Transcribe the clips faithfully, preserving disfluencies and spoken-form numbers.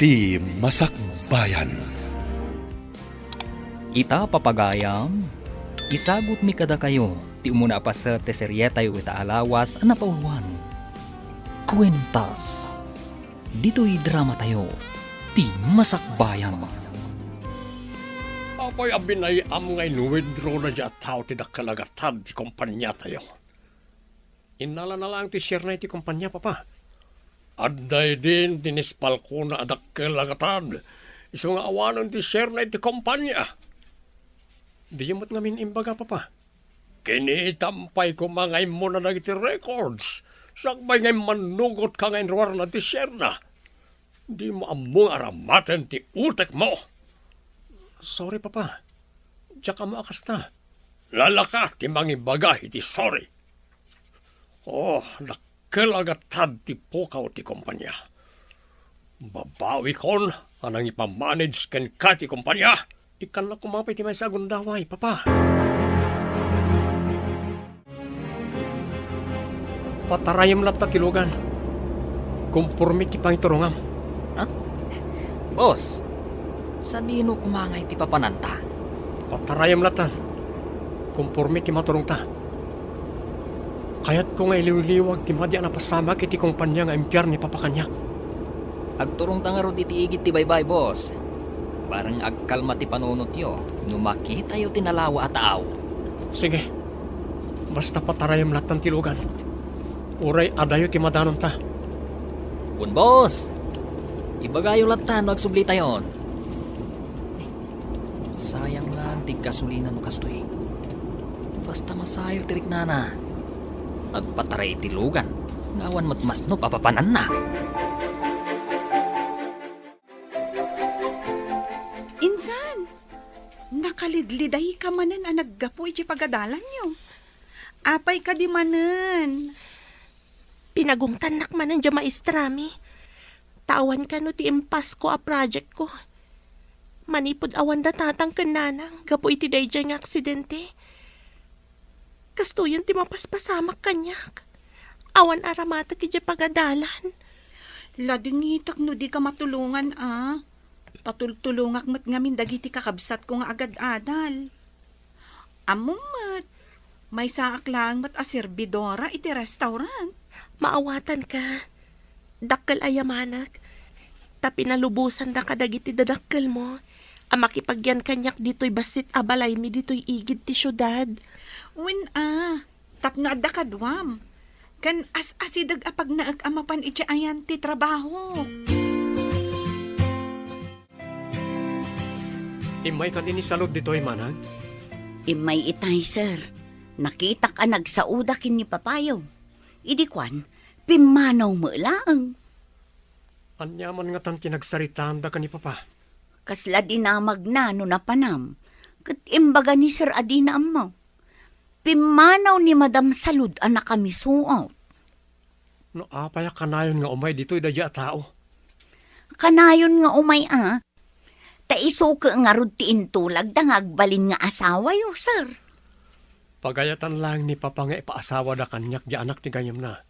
Ti Masakbayan. Ita, papagayam, isagutmi kadakayo ti umuna a paset ti serietayo ita a lawas a napauloan, Kuentas. Ditoy dramatayo, Ti Masakbayan. Apay a binay-am nga in-withdraw daydiay a tao ti dakkel a gatad ti kompaniatayo? Innalana laeng ti share-na iti kompania, Papa. Adda idin ti nispalkona a dakkel a gatad, isu nga awanen ti share-na iti kompania. Diyo met ngamin imbaga, Papa. Kinitam pay koma nga immuna dagiti records, sakbay nga immannugotka nga inruarna ti share-na. Dimo ammo nga aramaten ti utekmo. Sorry, Papa. Diak ammo a kasta. Lalaka ti mangibaga iti sorry. Oh, dakkel a gatad ti pukaw ti kompania. Babawikon a nangipamanage kenka ti kompania. Ikkannak koma pay ti maysa a gundaway, Papa. Patarayem latta ti lugan. Komporme ti pangiturongam. Ha? Boss, sadino koma ngay ti papananta? Patarayem lattan. Komporme ti maturongta. Kayatko nga iliwliwag ti madi a napasamak iti kompania nga impiar ni Papa kaniak. Agturongta ngarud iti igid ti baybay, boss. Bareng agkalma ti panunotyo no makitayo ti nalawa a tao. Sige. Basta patarayem lattan ti lugan. Uray adayo ti madanonta. Wen, boss. Ibagayo lattan no agsublitayon. Sayang lang ti gasolina no kastoy. Basta masair ti riknana. Agpataray iti lugan nga awan met masnop a papananna. Insan, nakalidlidayka manen a naggapu iti pagadalanyo. Apay kadi manen? Pinagungtannak manen diay maestrami. Ta awan kano ti impasko a projectko. Manipud awanda tatang ken nanang gapu iti daydiay nga aksidente. Kastoyen ti mapaspasamak kaniak. Awan aramatek idiay pagadalan. Ladingitek no dika matulongan a. Ta tultulongak met ngamin dagiti kakabsatko nga agad-adal. Ammom met, maysaak laeng met a serbidora iti restaurant. Maawatanka. Dakkel a yamanek. Ta pinalubosanda kadagiti dadakkelmo a makipagyan kaniak ditoy bassit a balaymi ditoy igid ti siudad. Wen a, tapno adda kaduam. Ken as-asideg a pagnaek a mapan iti ayan ti trabahok. Immay kadi ni Salud ditoy, manang? Immay itay, sir. Nakitak a nagsaoda ken ni papayo. Idi kuan, pimmanaw met laeng. Ania man ngatan ti nagsaritaanda ken ni papa? Kasla dinamagna no napanam, ket imbaga ni sir a dina ammo. Pimmanaw ni Madam Salud a nakamisuot. No apay a kanayon nga umay ditoy daydiay a tao? Kanayon nga umay a. Ta isu ket ngarud ti intulagda nga agbalin nga asawayo, sir. Pagayatan laeng ni papa nga ipaasawada kaniak diay anak ti gayyemna.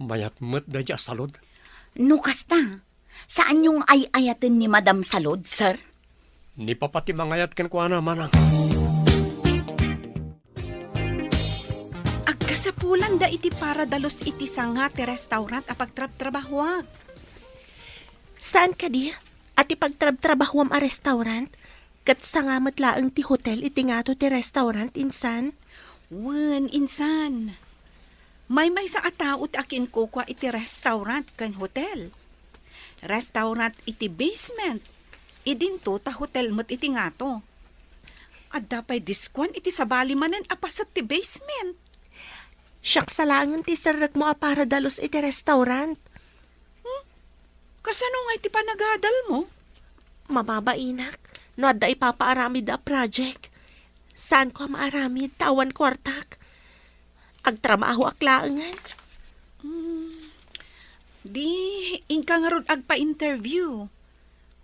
Mayat met daydiay a Salud. No kasta, saanyo nga ay-ayaten ni Madam Salud, sir? Ni papa ti mangayat kenkuana, manang. Agkasapulanda iti para dalos iti sanga ti restaurant a pagtrabtrabahoak. Saan kadi a ti pagtrabtrabahoam a restaurant ket sanga met laeng ti hotel iti ngato ti restaurant, insan? Wen, insan. Maymaysa a tao ti akinkukua iti restaurant ken hotel. Restaurant iti basement, idinto ta hotel met iti ngato. Adda pay diskuan iti sabali manen a paset ti basement. Siak sa laengen ti serrekmo a para dalos iti restaurant. Hmm? Kasano ngay ti panagadalmo? Mababainak no adda ipapaaramid a project. Saanko a maaramid ta awan kuartak. Agtrabahoak laengen. Hmm. Di, inka ngarud agpa-interview.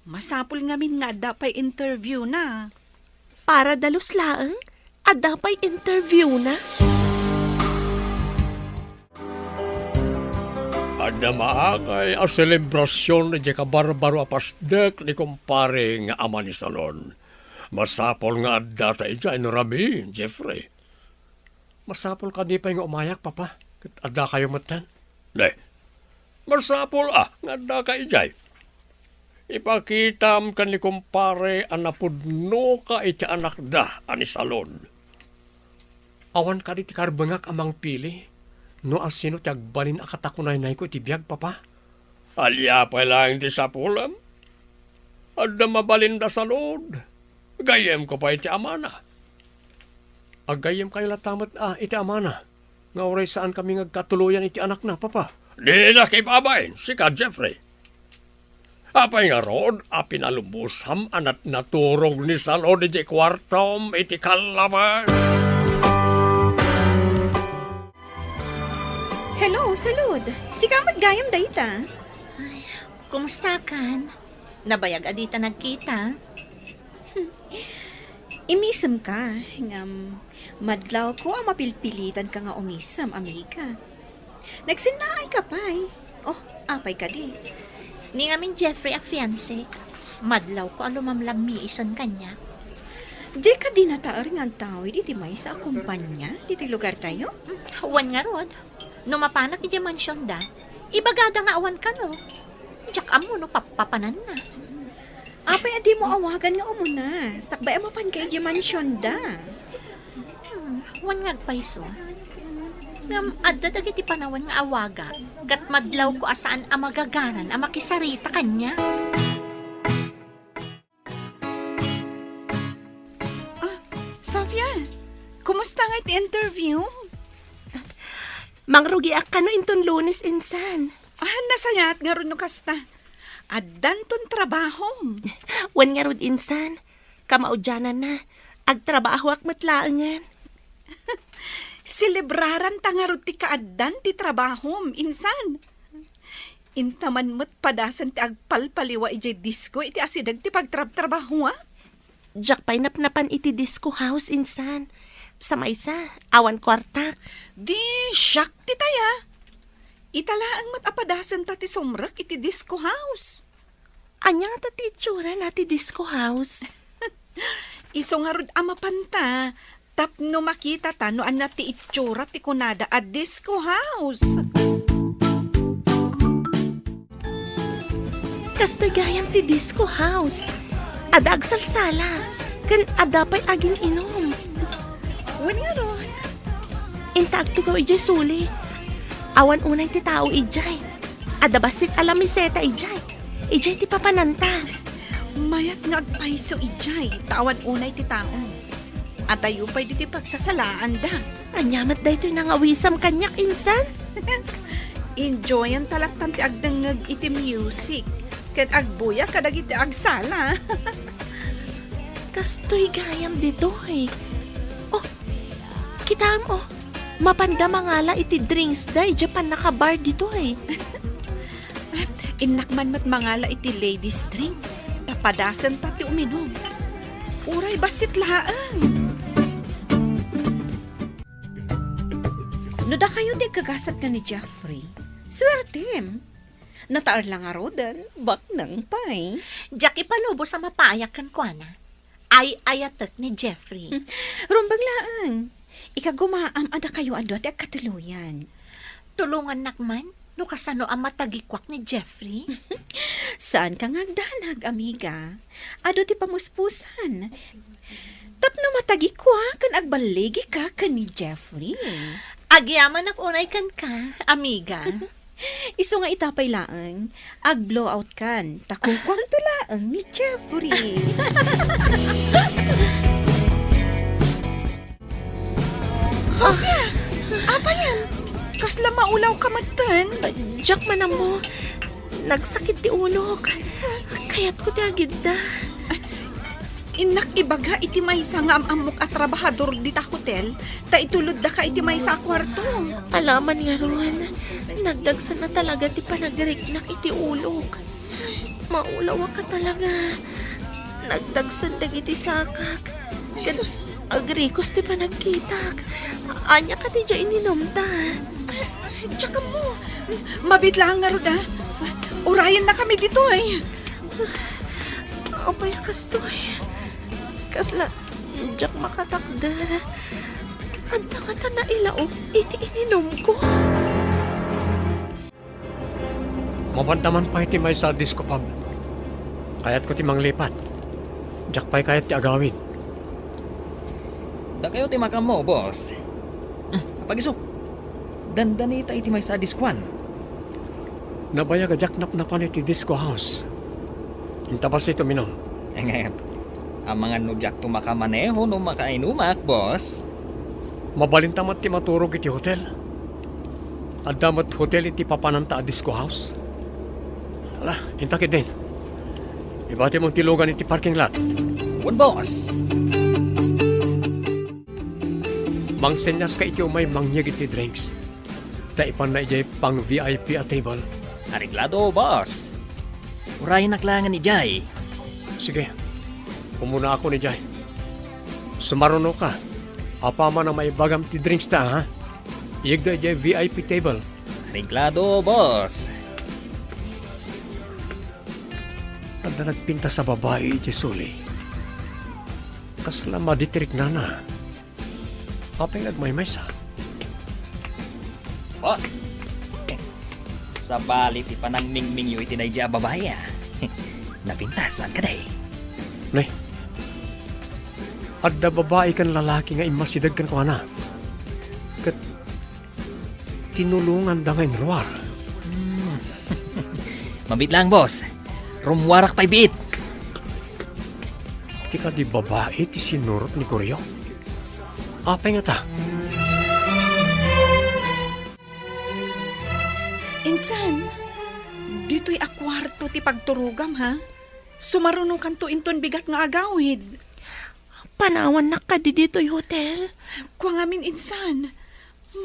Masapul ngamin nga adda pay interviewna. Para dalos laeng, adda pay interviewna. Adda maakay a selebrasion idiay kabarbaro a pasdek ni kumpare nga ama ni Salon. Masapul nga addata idiay no rabii, Jeffrey. Masapul kadi pay nga umayak, Papa, ket addakayo metten? Ne, masapul a nga addaka idiay. Ipakitam ken ni kumpare a napudnoka iti anakda a ni Salon. Awan kadi ti karbengak a mangpili no asino ti agbalin a katakunaynayko iti biag, Papa? Ania pay laeng ti sapulem? Adda mabalin da Salon. Gayyemko pay ti amana. Aggayyemkayo latta met a iti amana nga uray saankami nga agkatuloyan iti anakna, Papa. Dinak ibabain, sika, Jeffrey. Apay ngarud a pinalubosam a natnaturog ni Salon iti kuartom iti kallabas? Hello, Salud. Sika met gayam dayta. Ay, kumusta kan? Nabayag a dita nagkita. Imisemka, ngem madlawko a mapilpilitanka nga umisem, amiga. Nagsennaayka pay. Oh, apay kadi? Ni ngamin Jeffrey a fiancé, madlawko a lumamlammiisen kaniak. Dika di nataer nga agtawid iti maysa a kompania ditoy lugartayo? Wen ngarud, no mapanak idiay mansionda, ibagada nga awan kano. Diak ammo no pappapananna. Apay a dimo awagan nga umuna, sakbay a mapanka idiay mansionda? Hmm, wen nga agpayso. Ngem adda dagiti panawen nga awaga, ket madlawko a saan a magaganan a makisarita kaniak. Ah, Sofia, kumusta nga iti interview? Mangrugiak kano inton Lunes insan. Ah, nasayaat ngarud no kasta. Addanton trabahom. Wen ngarud insan, kamaudiananna, agtrabahoak met laengen. Selebraranta ngarud ti kaaddan ti trabahom, insan. Inta man met padasen ti agpalpaliwa idiay disko iti asideg ti pagtrabtrabahoak. Diak pay napnapan iti disco house, insan. Sa maysa, awan kuartak. Di, siak ti taya. Ita laeng met a padasenta ti sumrek iti disco house. Ania ngata ti itsurana ti disco house? Isu ngarud a mapanta tapno makitata no ania ti itsura ti kunada a disco house. Kastoy gayam ti disco house. Adda agsalsala, ken adda pay agin-inum. Wen ngarud. Inta agtugaw idiay suli. Awan unay ti tao idiay. Adda bassit a lamiseta idiay. Idiay ti papananta. Mayat nga agpayso idiay, ta awan unay ti tao. Adayo pay ditoy pagsasalaanda. Ania met daytoy nangawisam kaniak, insan? Enjoyanta lattan ti agdengngeg iti music ken agbuya kadagiti agsala. Kastoy gayam ditoy. Oh, kitaem, oh. Mapanda mangala iti drinksda idiay pannakabar ditoy. Innak man met mangala iti ladies drink, ta padasenta ti uminum. Uray bassit laeng. No dakayo ti agkagasat ken ni Jeffrey, suertem. Nataer la ngaruden, baknang pay. Diak ipalubos a mapayak kenkuana. Ay-ayatek ni Jeffrey. Rumbeng laeng. Ikagumaam a dakayo a dua ti agkatuloyan. Tulongannak man no kasano a matagikuak ni Jeffrey. Saanka nga agdanag, amiga. Adu ti pamuspusan. Tapno matagikuak ken agballigika ken ni Jeffrey. Agyamanak unay kenka, amiga. Isu nga ita pay laeng, ag-blowout kan, ta kukuamto laeng ni Jeffrey. Sofia! Apayen? Kasla maulawka metten? Diak man ammo. Nagsakit ti ulok. Kayatko ti agidda. Innak ibaga iti maysa nga am-ammok a trabahador dita hotel, ta ituloddaka iti maysa a kuarto. Alaman ngarud, nagdagsen a talaga ti panagriknak iti ulok. Maulawak a talaga. Nagdagsen dagiti sakak. Ket Jesus. Agrikos ti panagkitak. Ania kadi diay ininumta? Diak ammo. Mabiit laeng ngarud, a. Urayennakami ditoy. Apay a kastoy? Kasla diak makatakder. Adda ngata nailaok iti ininumko. Mapanda man pay ti maysa a disco pub. Kayatko ti manglipat. Diak pay kayat ti agawid. Dakayo ti makaammo, boss. Hmm, apagiso. Dandanita iti maysa a diskoan. Nabayag a diak napnapan iti disco house. Inta bassit uminom. Ngem, amangan no diakto makamaneho no makainumak, boss. Mabalinta met ti maturog iti hotel. Adda met hotel iti papananta a disco house. Ala, inta ketdin. Ibatimon ti lugan iti parking lot. Wen, boss. Mangsenyas ka iti umay mangyeg iti drinks. Ta ipanna idiay pang V I P a table. Areglado, boss. Urayenak laengen idiay. Sige. Umuna ako idiay. Sumaruno ka. Apaman a maibagam ti drinks ta, ha? Iyegda idiay V I P table. Areglado, boss. Adda nagpintas a babai iti suli. Kasla madi ti riknana. Apay nga agmaymaysa? Boss, sabali ti panangmingmingyo iti daydiay a babai, a. Napintas, saan kadi? Ne. Adda babai ken lalaki nga immasideg kenkuana. Ket tinulonganda nga inruar. Hmm. Mabiit laeng, boss. Rummuarak pay biit. Ti kadi babai ti sinurot ni Goryo? Apay ngata? Insan, ditoy a kuarto ti pagturogam, ha? Sumarunokanto inton bigat nga agawid. Panawannak kadi ditoy hotel? Kua ngamin, insan.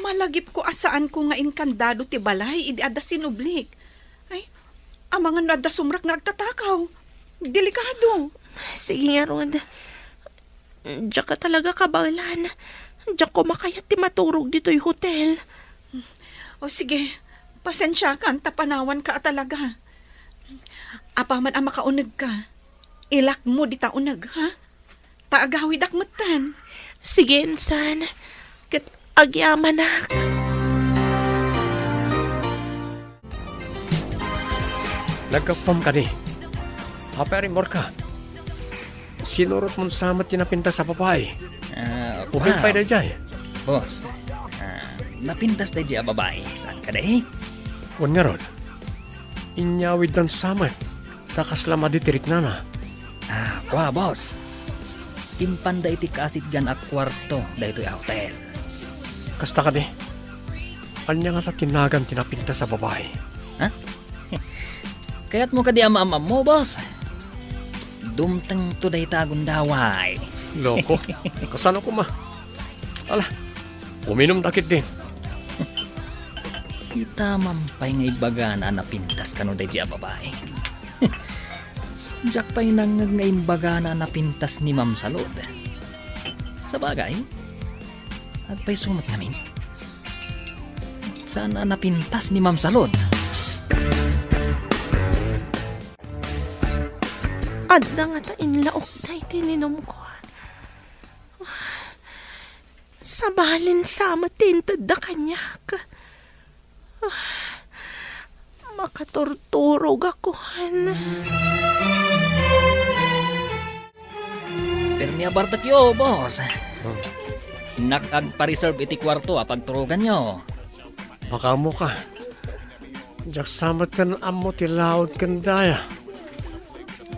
Malagipko a saanko nga inkandado ti balay idi adda sinublik. Ay, amangan no adda sumrek nga agtatakaw. Delikado. Sige ngarud. Diak a talaga kabaelan. Diak koma kayat ti maturog ditoy hotel. O sige, pasensiakan ta panawanka a talaga. Apaman a makaunegka, ilakmo dita uneg, ha? Ta agawidak metten. Sige, insan. Ket agyamanak. Naggapuam kadi. Apay a rimmorka? Sinurotmon sa met ti napintas a babai. Ah, Ubing pay daydiay. Boss, ah, napintas daydiay a babai. Saan kadi? Wen ngarud. Inyawiddan sa met. Ta kasla madi ti riknana. Ah, kua, boss. Impanda iti kaasitgan a kuarto daytoy a hotel. Kasta kadi? Ania ngata ti nagan ti napintas a babai? Ha? Kayatmo kadi a maam-ammo, boss? Dumtengto dayta a gundaway. Loko. Kasano koma? Ala, uminumta ketdin. Ita man pay nga ibagana a napintas kano daydiay a babai. Diak pay nangngeg nga imbagana a napintas ni Ma'am Salud. Sabagay, agpayso met ngamin. Saan a napintas ni Ma'am Salud? Adda ngata inlaok dayta ininumko. Sabalin sa met ti intedda kaniak. Makaturturogakon. Permi a bartekyo, boss. Hmm. Innak agpa-reserve iti kuarto a pagturoganyo. Makaammoka. Diak sa met ken ammo ti laud ken daya.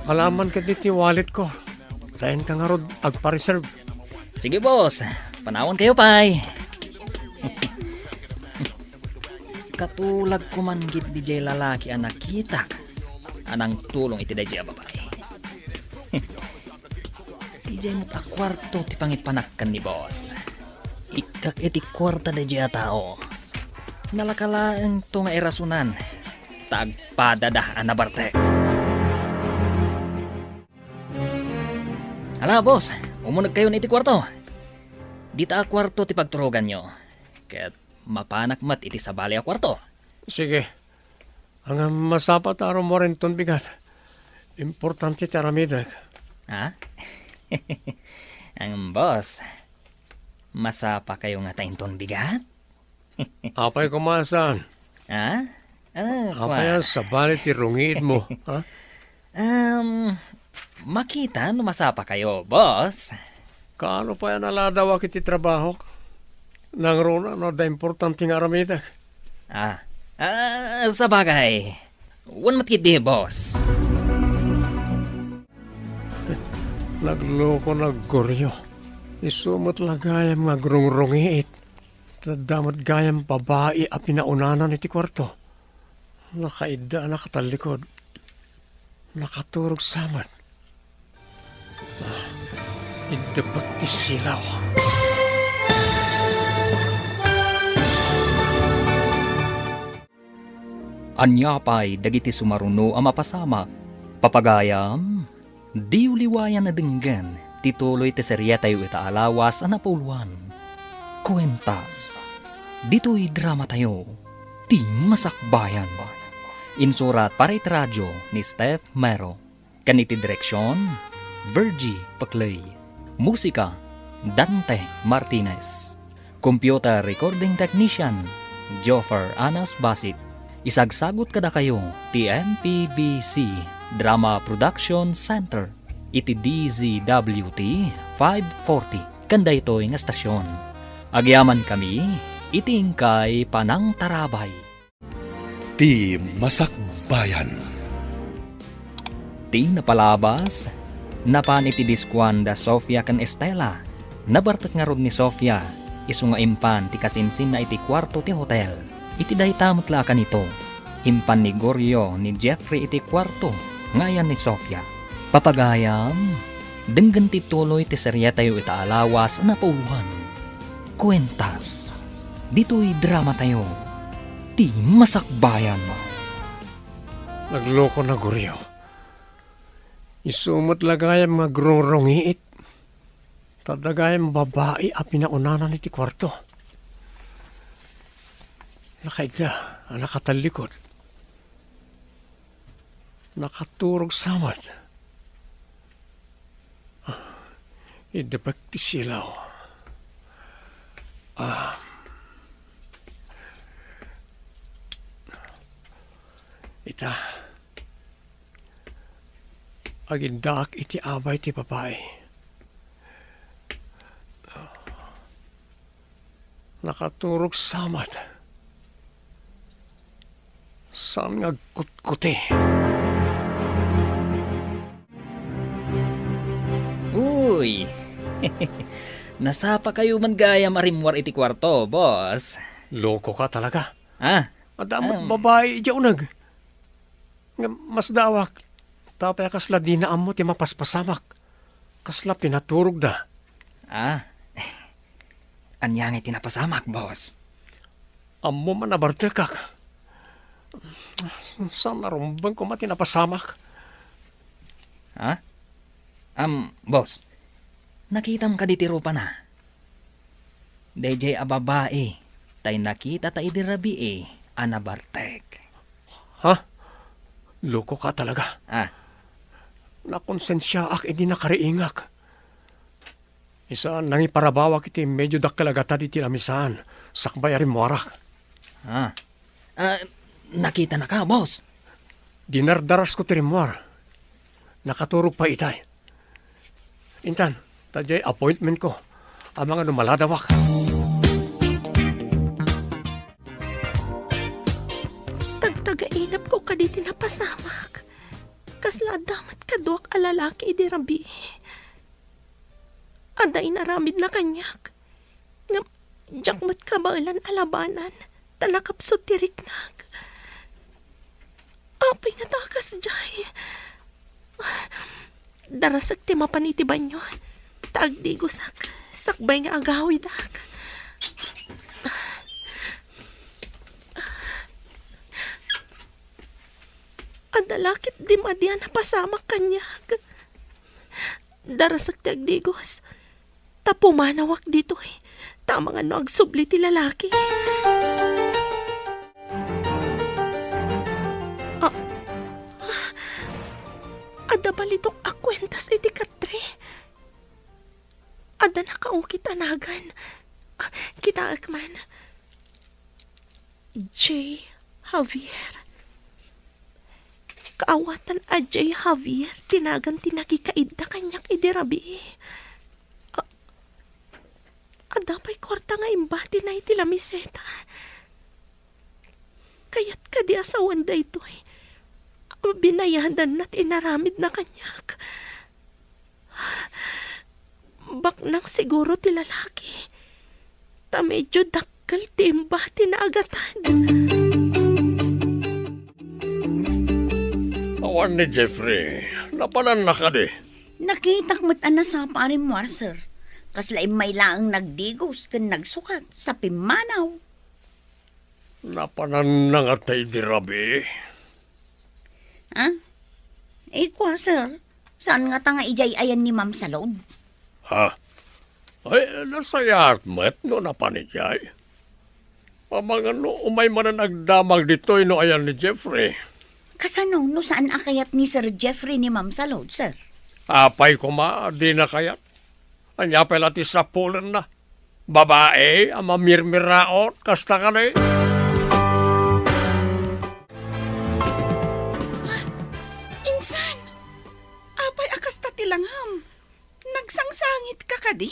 Alaman ketdi ti walletko. Ta inka ngarud agpa-reserve. Sige, boss. Panawankayo pay. Katulagko man ketdi jay lalaki a nakitak a nangtulong iti dayjay a babai. Idiay met a kuarto ti pangipanak ken ni boss. Ikkak iti kuarta dayjay a tao. Nalaka laengto nga irasonan ta agpadada a nabartek. Ala, boss, umunegkayon iti kuarto. Dita a kuarto ti pagturoganyo. Ket mapanak met iti sabali a kuarto. Sige. Ngem masapa ta rummuar inton bigat. Importante ti aramidek. Ha? Ngem, boss, masapakayo ngata inton bigat? Apay koma a saan? Ha? Ah, apay a kua- sabali ti rungiitmo, ha? Um, makita no masapakayo, boss. Kaano pay a naladawak iti trabahok? Nangruna no adda importante nga aramidek. Ah, ah, sabagay. Wen met ketdi, boss. Nagloko, naggurio. Isu met la gayam nga agrungrungiit. Adda met gayam babai a pinaunana iti kuarto. Nakaidda a nakatallikod. Nakaturog sa met. Ah, iddepek ti silaw. Ania pay dagiti sumaruno a mapasamak? Papagayam, diyo liwayan a denggen ti tuloy ti serietayo ita a lawas a napauluan. Kuentas. Ditoy dramatayo, Ti Masakbayan. Insurat para iti radio ni Steph Mero. Ken iti direksion, Virgie Paclay. Musika, Dante Martinez. Computer recording technician, Joffer Anas Basit. Isagsagut kadakayo ti M P B C Drama Production Center iti D Z W T five forty ken daytoy nga estasion. Agyamankami iti inkay panangtarabay. Ti Masakbayan. Ti napalabas, napan iti diskuan da Sofia ken Estela. Nabartek ngarud ni Sofia, isu nga impan ti kasinsinna iti kuarto ti hotel. Iti dayta met la a kanito, impan ni Gorio ni Jeffrey iti kuarto nga ayan ni Sofia. Papagayam, denggen ti tuloy ti serietayo ita a lawas a napauluan. Kuentas. Ditoy dramatayo, Ti Masakbayan. Nagloko na, Gorio. Isu met la gayam nga agrungrungiit. Ta adda gayam babai a pinaunana iti kuarto. Nakaidda a nakatallikod. Nakaturog sa met. Iddepek ti silaw. Ah. Ita, agiddaak iti abay ti babai. Nakaturog sa met. Saan nga agkutkuti? Uy! Nasapakayo man gayam a rimmuar iti kuarto, boss. Loko ka talaga. Ah, adda met, um, babai idiay uneg. Ngem masdaawak, ta apay a kasla dina ammo ti mapaspasamak? Kasla pinaturogda. Ah, ania ngay ti napasamak, boss? Ammom a nabartekak. Saan a rumbeng koma ti napasamak. Ha? Am, boss, nakitam kadi ti rupana? Daydiay a babai tay nakitata idi rabii a nabartek. Ha? Loko ka talaga. Ah. Nakonsensiaak idi nakariingak. Isa, nangiparabawak iti medio dakkel a gatad iti lamisaan, sakbay a rimmuarak. Ah. Ah, nakitanaka, boss? Dinardarasko ti rimmuar. Nakaturog pay itay. Intan, ta diay appointmentko. Amangan no maladawak. Tagtagainepko kadi ti napasamak. Kasla adda met kaduak a lalaki idi rabii. Adda inaramidna kaniak. Ngem diak met kabaelan a labanan, ta nakapsut ti riknak. Apay ngata a kasdiay? Darasek ti mapan iti banio, ta agdigosak, sakbay nga agawidak. Adda la ketdi madi a napasamak kaniak. Darasek ti agdigos, ta pumanawak ditoy, ta amangan no agsubli ti lalaki. Adda balitok a kuentas iti katre. Adda nakaukit a nagan. Ah, kitaek man. J. Javier. Kaawatan a J. Javier ti nagan ti nakikaidda kaniak idi rabii. A-, adda pay kuarta nga imbatina iti lamiseta. Kayat kadi a sawen daytoy a binayadanna ti inaramidna kaniak? Baknang siguro ti lalaki, ta medyo dakkel ti imbatina a gatad. Awan ni Jeffrey, napananna kadi? Nakitak met a nasapa a rimmuar, sir. Kasla immay laeng nagdigos ken nagsukat sa pimmanaw. Napananna ngata idi rabii? Ah? Ikua, sir. Saan ngata nga idiay ayan ni Ma'am Salud? Ha? Ay, nasayaat met no napan idiay. Amangan no umay manen agdamag ditoy no ayan ni Jeffrey. Kasano no saan a kayat ni Sir Jeffrey ni Ma'am Salud, sir? Apay koma, dina kayat. Ania pay la ti sapulenna? Babai a mamirmiraot, kasta kadi? Ah, insan! Apay a kasta ti langam? Nagsangsangitka kadi?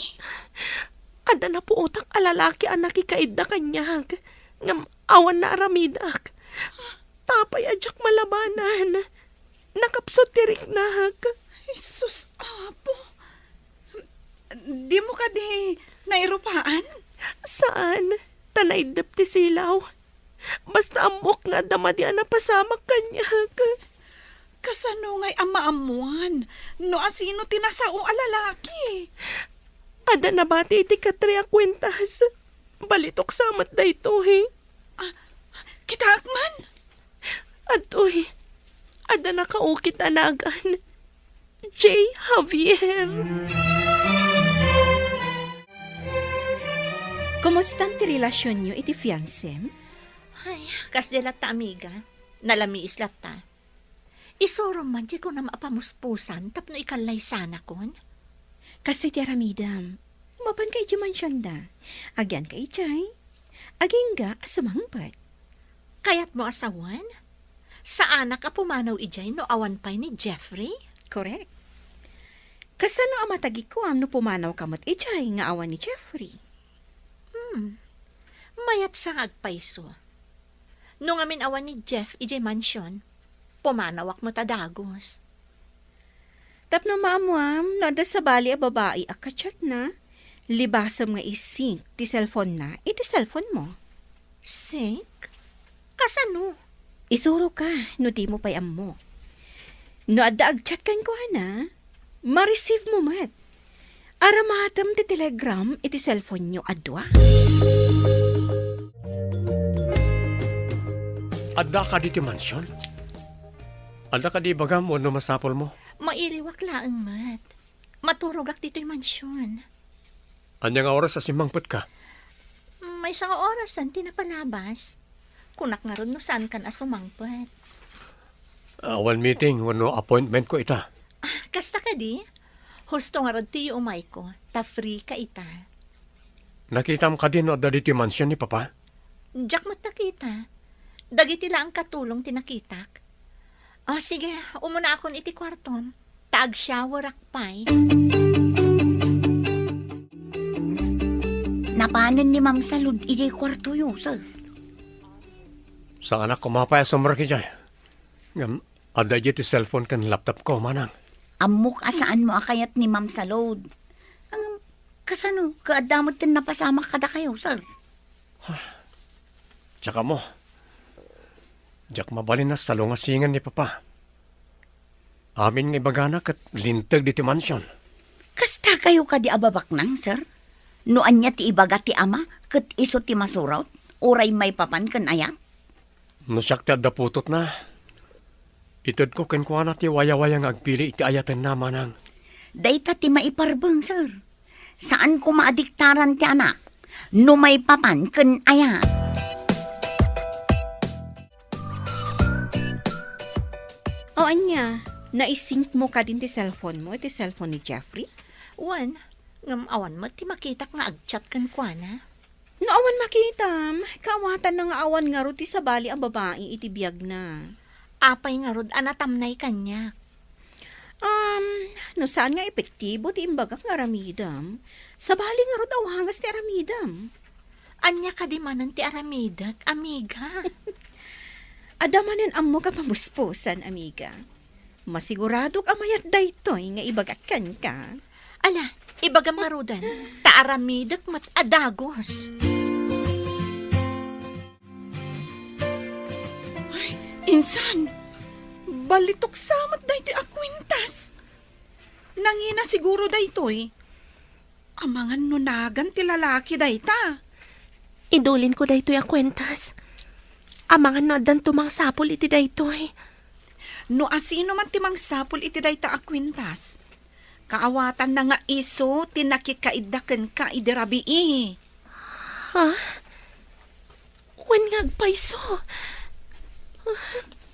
Adda napuotak a lalaki a nakikaidda kaniak, ngem awan naaramidak. Apay a diak malabanan. Nakapsut ti riknak. Jesus, Apo! Dimo kadi nairupaan? Saan, ta naiddep ti silaw. Basta ammok nga adda madi a napasamak kaniak. Kasano ngay a maammuan no asino ti nasao a lalaki? Adda nabati iti katre a kuentas. Balitok sa met daytoy. Ah, kitaek man? Adtoy, adda nakaukit a nagan. J. Javier. Kumustan ti relasionyo iti fiansem? Ay, kasdi latta, amiga. Nalamiis latta. Isurom man ti kunam a pamuspusan tapno ikallaysanakon. Kastoy ti aramidem. Mapanka idiay mansionda. Agyanka idiay. Agingga a sumangpet. Kayatmo a sawen? Saanak a pumanaw idiay no awan pay ni Jeffrey? Korek. Kasano a matagikuam no pumanawka met idiay nga awan ni Jeffrey? Hmm. Mayat sa nga agpayso. No ngamin awan ni Jeff idiay mansion, pumanawak met a dagus. Tapno maammuam no adda sabali a babai a kachatna, libasem nga i-sync ti cellphone-na iti cellphone-mo. Sync? Kasano? Isuroka no dimo pay ammo. No adda agchat kenkuana, ma-receive mo met. Aramatem ti Telegram iti cellphone-yo a dua. Adda kadi ti mansion? Adda kadi ibagam wenno masapulmo? Mailiwak laeng met. Maturogak ditoy mansion. Ania nga oras a simmangpetka? Maysa nga orasen ti napalabas. Kunak ngarud no saankan a sumangpet. Awan meeting wenno appointmentko ita. Ah, kasta kadi? Husto ngarud ti yuumayko, ta freeka ita. Nakitam kadi no adda ditoy mansion ni Papa? Diak met nakita. Dagiti laeng katulong ti nakitak. Ah, sige, umunaakon iti kuartom, ta agshowerak pay. Napanen ni Ma'am Salud idiay kuartoyo, sir? Saanak koma pay a sumrek idiay. Ngem, adda idiay ti cellphone ken laptopko, manang. Ammok a saanmo a kayat ni Ma'am Salud. Ngem, kasano ket adda met ti napasamak kadakayo, sir? Diak ammo. Diak mabalin a salungasingen ni Papa. Amin nga ibagana ket linteg ditoy mansion. Kasta kayo kadi a babaknang, sir? No ania ti ibaga ti ama ket isu ti masurot, uray maipapan ken ayat? No siak ti adda putotna, itedko kenkuana ti wayawaya nga agpili iti ayatenna, manang. Dayta ti maiparbeng, sir. Saan koma a diktaran ti anak no maipapan ken ayat. O ania, Naisingmo kadin ti cellphone mo, ti cellphone ni Jeffrey? Wen, ngem awan met ti makitak nga agchat kenkuana. No awan makitam, kaawatanna nga awan ngarud ti sabali a babai iti biagna. Apay ngarud a natamnay kaniak? Um, no saan nga epektibo ti imbagak nga aramidem, sabali ngarud a wagas ti aramidem. Ania kadi manen ti aramidek, amiga? Adda manen ammok a pabusbusan, amiga. Masiguradok a mayat daytoy nga ibagak kenka. Ala, ibagam ngaruden, ta aramidek met a dagus. Ay, insan, balitok sa met daytoy a kuentas. Nangina siguro daytoy. Amangan no nagan ti lalaki dayta. Idulinko daytoy a kuentas. Amangan no addanto mangsapul iti daytoy. No asino man ti mangsapul iti dayta a kuentas, kaawatanna nga isu ti nakikaidda kenka idi rabii. Ha? Wen nga agpayso.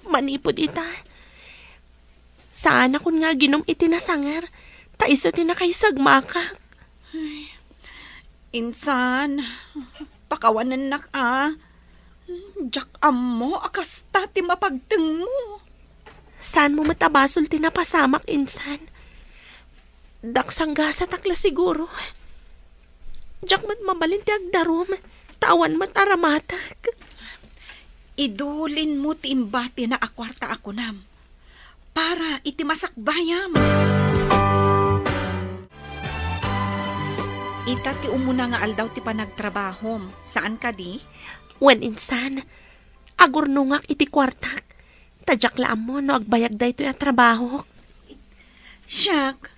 Manipud ita, saanakon nga aginum iti nasanger, ta isu ti nakaisagmakak. Ay, insan, pakawanennak a. Diak ammo a kasta ti mapagtengmo. Saanmo met a basol ti napasamak, insan. Daksanggasatak la siguro. Diak met mabalin ti agdarum, ta awan met aramatek. Idulinmo ti imbatina a kuarta a kunam para iti masakbayam. Ita ti umuna nga aldaw ti panagtrabahom, saan kadi? Wen insan, agurnongak iti kuartak, ta diak la ammo no agbayag daytoy a trabahok. Siak,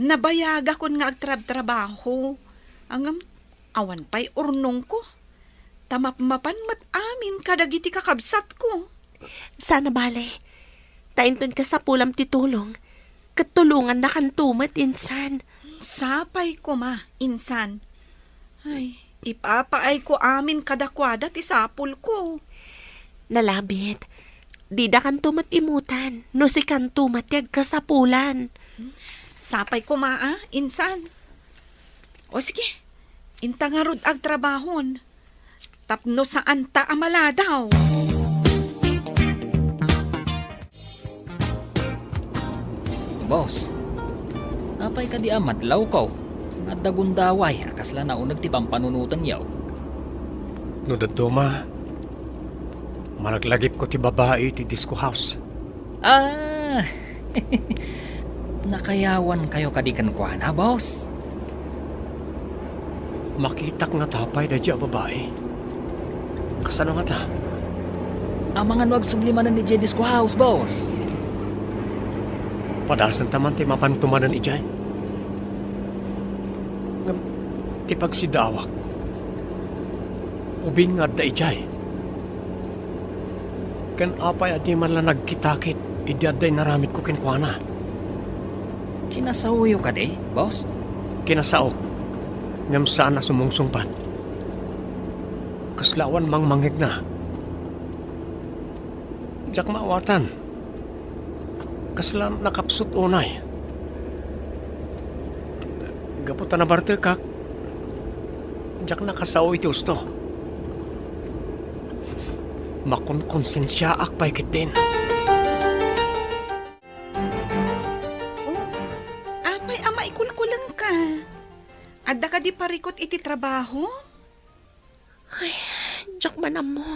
nabayagakon nga agtrabtrabaho. Ngem, awan pay urnongko. Ta mapmapan met amin kadagiti kakabsatko. Saan a bale, ta inton kasapulam ti tulong, ket tulongannakanto met, insan. Sapay koma, insan. Ay, ipapaayko amin kadakuada ti sapulko. Nalabit, didakanto met imutan no sikanto met ti agkasapulan. Sapay koma a, insan. O sige, inta ngarud agtrabahon tapno saanta a maladaw. Boss, apay kadi a madlawko? Adda gundaway a kasla nauneg ti pampanunotenyo. No dadduma, malaglagipko ti babai iti disco house. Ah! Nakayawankayo kadi kenkuana, boss? Makitak ngata pay daydiay a babai. Kasano ngata? Amangan no agsubli manen idiay disco house, boss. Padasenta man ti mapanto manen idiay. Ngem ti pagsidaawak, ubing nga adda idiay. Ken apay a diman la nagkitakit idi adda inaramidko kenkuana? Kinasaoyo kadi, boss? Kinasaok, ngem saan a sumungsungbat. Kasla awan mangmangngegna. Diak maawatan. Kasla nakapsut unay. Gapu ta nabartekak, diak nakasao iti husto. Makonkonsensiaak pay ketdin. Oh, apay a maikulkulengka? Adda kadi parikut iti trabaho? Ay, diak man ammo.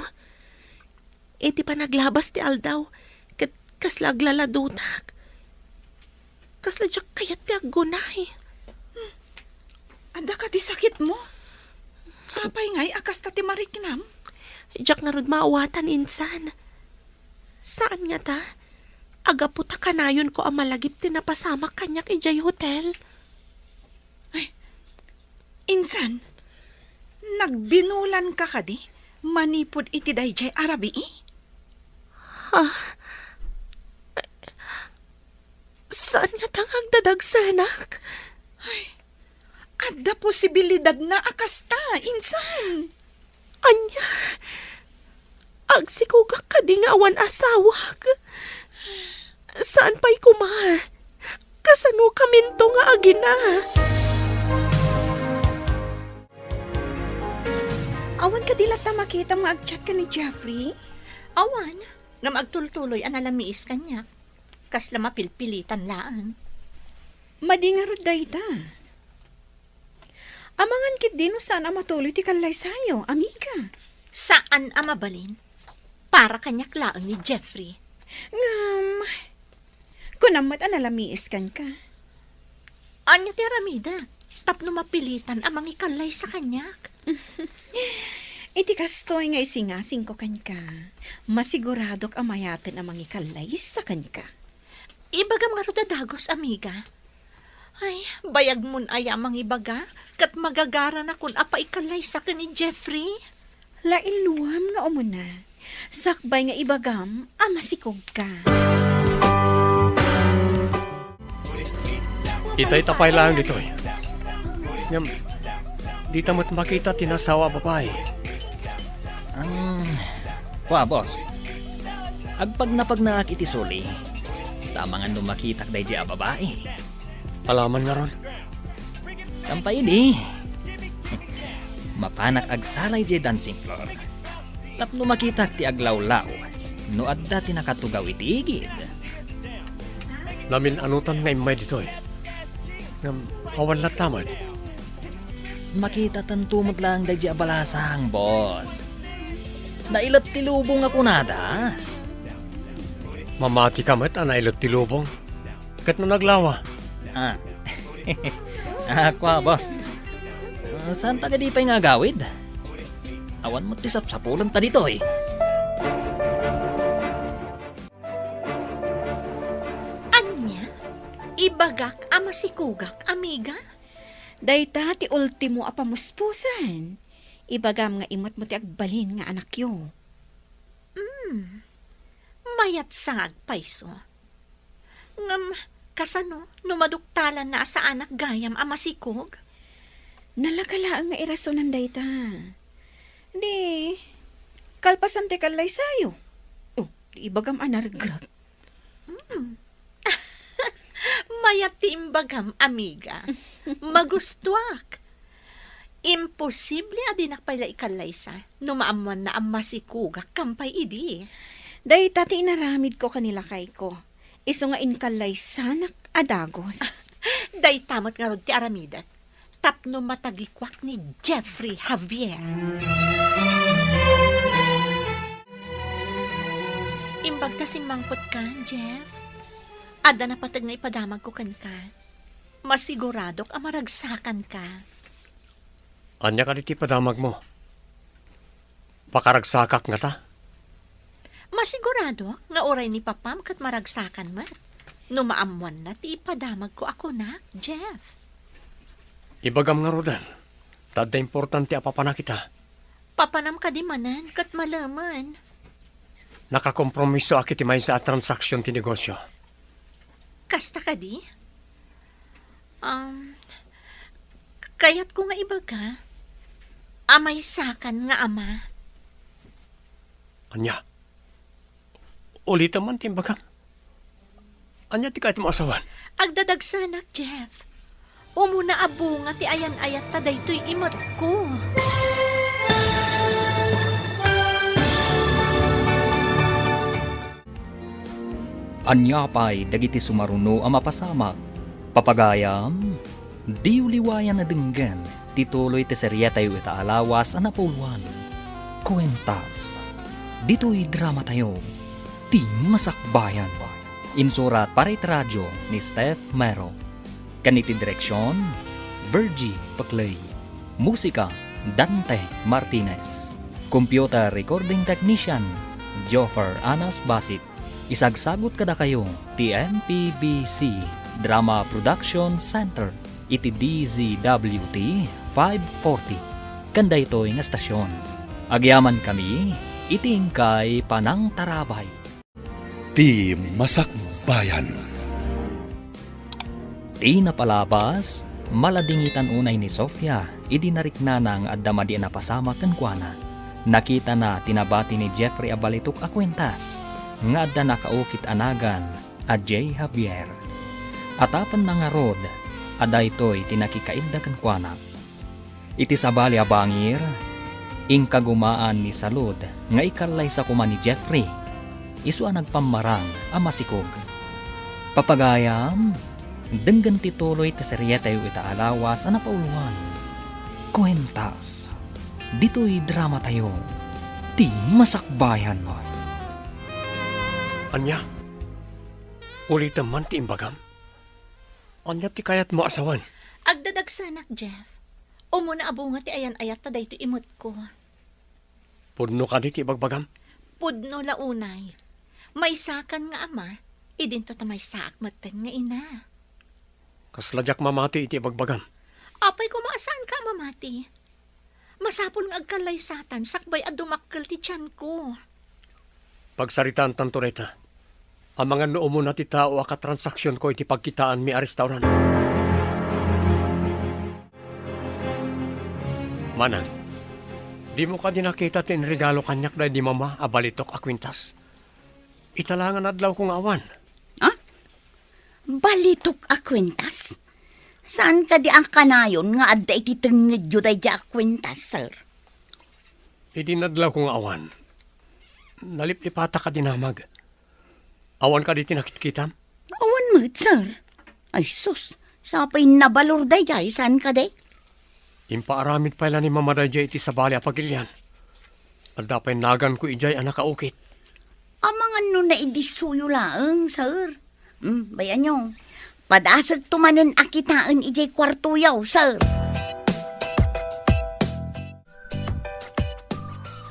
Iti panaglabas ti aldaw, ket kasla aglaladutak. Kasla diak kayat ti aggunay. Hmm. Adda kadi sakitmo? Apay ngay a kasta ti mariknam? Diak ngarud maawatan, insan. Saan ngata, a gapu ta kanayonko a malagip ti napasamak kaniak idiay hotel. Ay, insan, nagbinulanka kadi manipud iti daydiay a rabii? Ha? Saan ngata nga agdadagsenak? Ay, adda posibilidadna a kasta, insan. Ania? Agsikogak kadi nga awan asawak? Saan pay koma? Kasano kaminto nga agina? Awan kadi latta makitam nga agchat ken ni Jeffrey? Awan, ngem agtultuloy a nalamiis kaniak. Kasla mapilpilitan laeng. Madi ngarud dayta. Amangan ketdi no saan a matuloy ti kallaysayo, amiga. Saan a mabalin. Para kaniak laeng ni Jeffrey. Ngem, kunam met a nalamiis kenka. Ania ti aramidek tapno mapilitan a mangikallaysa kaniak? Iti kastoy nga isingasingko kenka, masiguradok a mayaten a mangikallaysa kenka. Ibagam ngarud a dagus, amiga. Ay, bayagmon aya a mangibaga, ket magagaranakon a paikallaysa ken ni Jeffrey. Lainluam nga umuna, sakbay nga ibagam a masikogka. Itay ta pay laeng ditoy. Ngem, dita met makita ti nasawa a babai. Hmm, kua, boss. Agpagnapagnaak iti suli. Ta amangan no makitak daydi a babai. Alaman ngarud. Kampay idi. Mapanak agsala idiay dancing floor. Tapno makitak ti aglawlaw no adda ti nakatugaw iti igid. Namin-anutan nga immay ditoy. Ngem awan latta met. Makitatanto met laeng daydi a balasang, boss. Nailet ti lubong a kunada. Mamatika met a nailet ti lubong. Ket no naglawa? Ah. Ah, kua, boss. Ah, saan ta kadi pay nga agawid? Awan met ti sapsapulanta ditoy. Ania? Ibagak a masikogak, amiga? Dayta ti ultimo a pamuspusan. Ibagam nga imetmo ti agbalin nga anakyo. Hmm. Mayat sa nga agpayso. Ngem, kasano no maduktalanna a saanak gayam a masikog? Nalaka laeng nga irasonan dayta. Di, kalpasan ti kallaysayo. Oh, di ibagam a naregreg. Hmm. Mayat ti imbagam, amiga. Magustuak. Imposible a dinak pay la ikallaysa no maammoanna a masikogak kampay idi. Dayta ti inaramidko ken ni lakayko. Isu nga inkallaysanak a dagus. Dayta met ngarud ti aramidek tapno matagikuak ni Jeffrey Javier. Imbag ta simmangpetkan, Jeff. Adda napateg nga ipadamagko kenka. Masiguradok a maragsakanka. Ania kadi ti ipadamagmo? Pakaragsakak ngata? Masiguradok nga uray ni papam ket maragsakan met no maammoanna ti ipadamagko a kunak, Jeff. Ibagam ngaruden, ta adda importante a papanak ita. Papanam kadi manen ket malemen. Nakakompromisoak iti maysa a transaksion ti negosio. Kasta kadi? Um, kayatko nga ibaga a maysakan nga ama. Ania? Ulitem man ti imbagam. Ania ti kayatmo a sawen? Agdadagsanak, Jeff. Umuna a bunga ti ayan-ayatta daytoy imetko. Ania pay dagiti sumaruno a mapasamak? Papagayam, diyo liwayan a denggen ti tuloy ti serietayo ita a lawas a napuloan. Kuentas. Ditoy dramatayo, Ti Masakbayan. Insurat para iti radio ni Steph Mero. Ken iti direksion, Virgie Peclay. Musika, Dante Martinez. Computer recording technician, Joffer Anas Basit. Isagsagut kadakayo ti M P B C Drama Production Center iti D Z W T five forty. Ken daytoy nga estasion, agyamankami iti inkay panangtarabay. Ti Masakbayan. Ti napalabas, maladingitan unay ni Sofia idi nariknana nga adda madi a napasamak kenkuana. Nakitana ti nabati ni Jeffrey a balitok a kuentas nga adda nakaukit a nagan Adiay Javier. Atapenna ngarud a daytoy ti nakikaidda kenkuana. Iti sabali a bangir, inkagumaan ni Salud nga ikallaysa koma ni Jeffrey, isu a nagpammarang a masikog. Papagayam, denggen ti tuloy ti serietayo ita a lawas a napauloan. Kuentas, ditoy dramatayo, ti masakbayan. Ania? Ulitem man ti imbagam? Ania ti kayatmo a sawen? Agdadagsanak, Jeff. Umuna a bunga ti ayan-ayat ta daytoy imetko. Pudno kadi ti ibagbagam? Pudno la unay. Maysakan nga ama, idinto ta maysaak metten nga ina. Kasla diak mamati iti ibagbagam. Apay koma a saanka a mamati? Masapul nga agkallaysatan sakbay a dumakkel ti tianko. Pagsaritaantanto dayta. Amangan no umuna ti tao a katransaksionko iti pagkitaanmi a restaurant. Manang, dimo kadi nakita ti inregalo kaniak daydi mama a balitok a kuentas? Ita la nga nadlawko nga awan. Ah? Balitok a kuentas? Saan kadi a kanayon nga adda iti tengngedyo daydi a kuentas, sir? Idi nadlawko nga awan, naliplipatak a dinamag. Awan kadi ti nakitkitam? Awan met, sir. Ay sus, sapay nabalor daydiay, saan kadi? Impaaramid pay la ni Mama daydiay iti sabali a pagilian. Adda pay naganko idiay a nakaukit. Amangan no naidissoyo laeng, sir. Hmm, bayanyo. Padasagto manen a kitaen idiay kuartoyo, sir.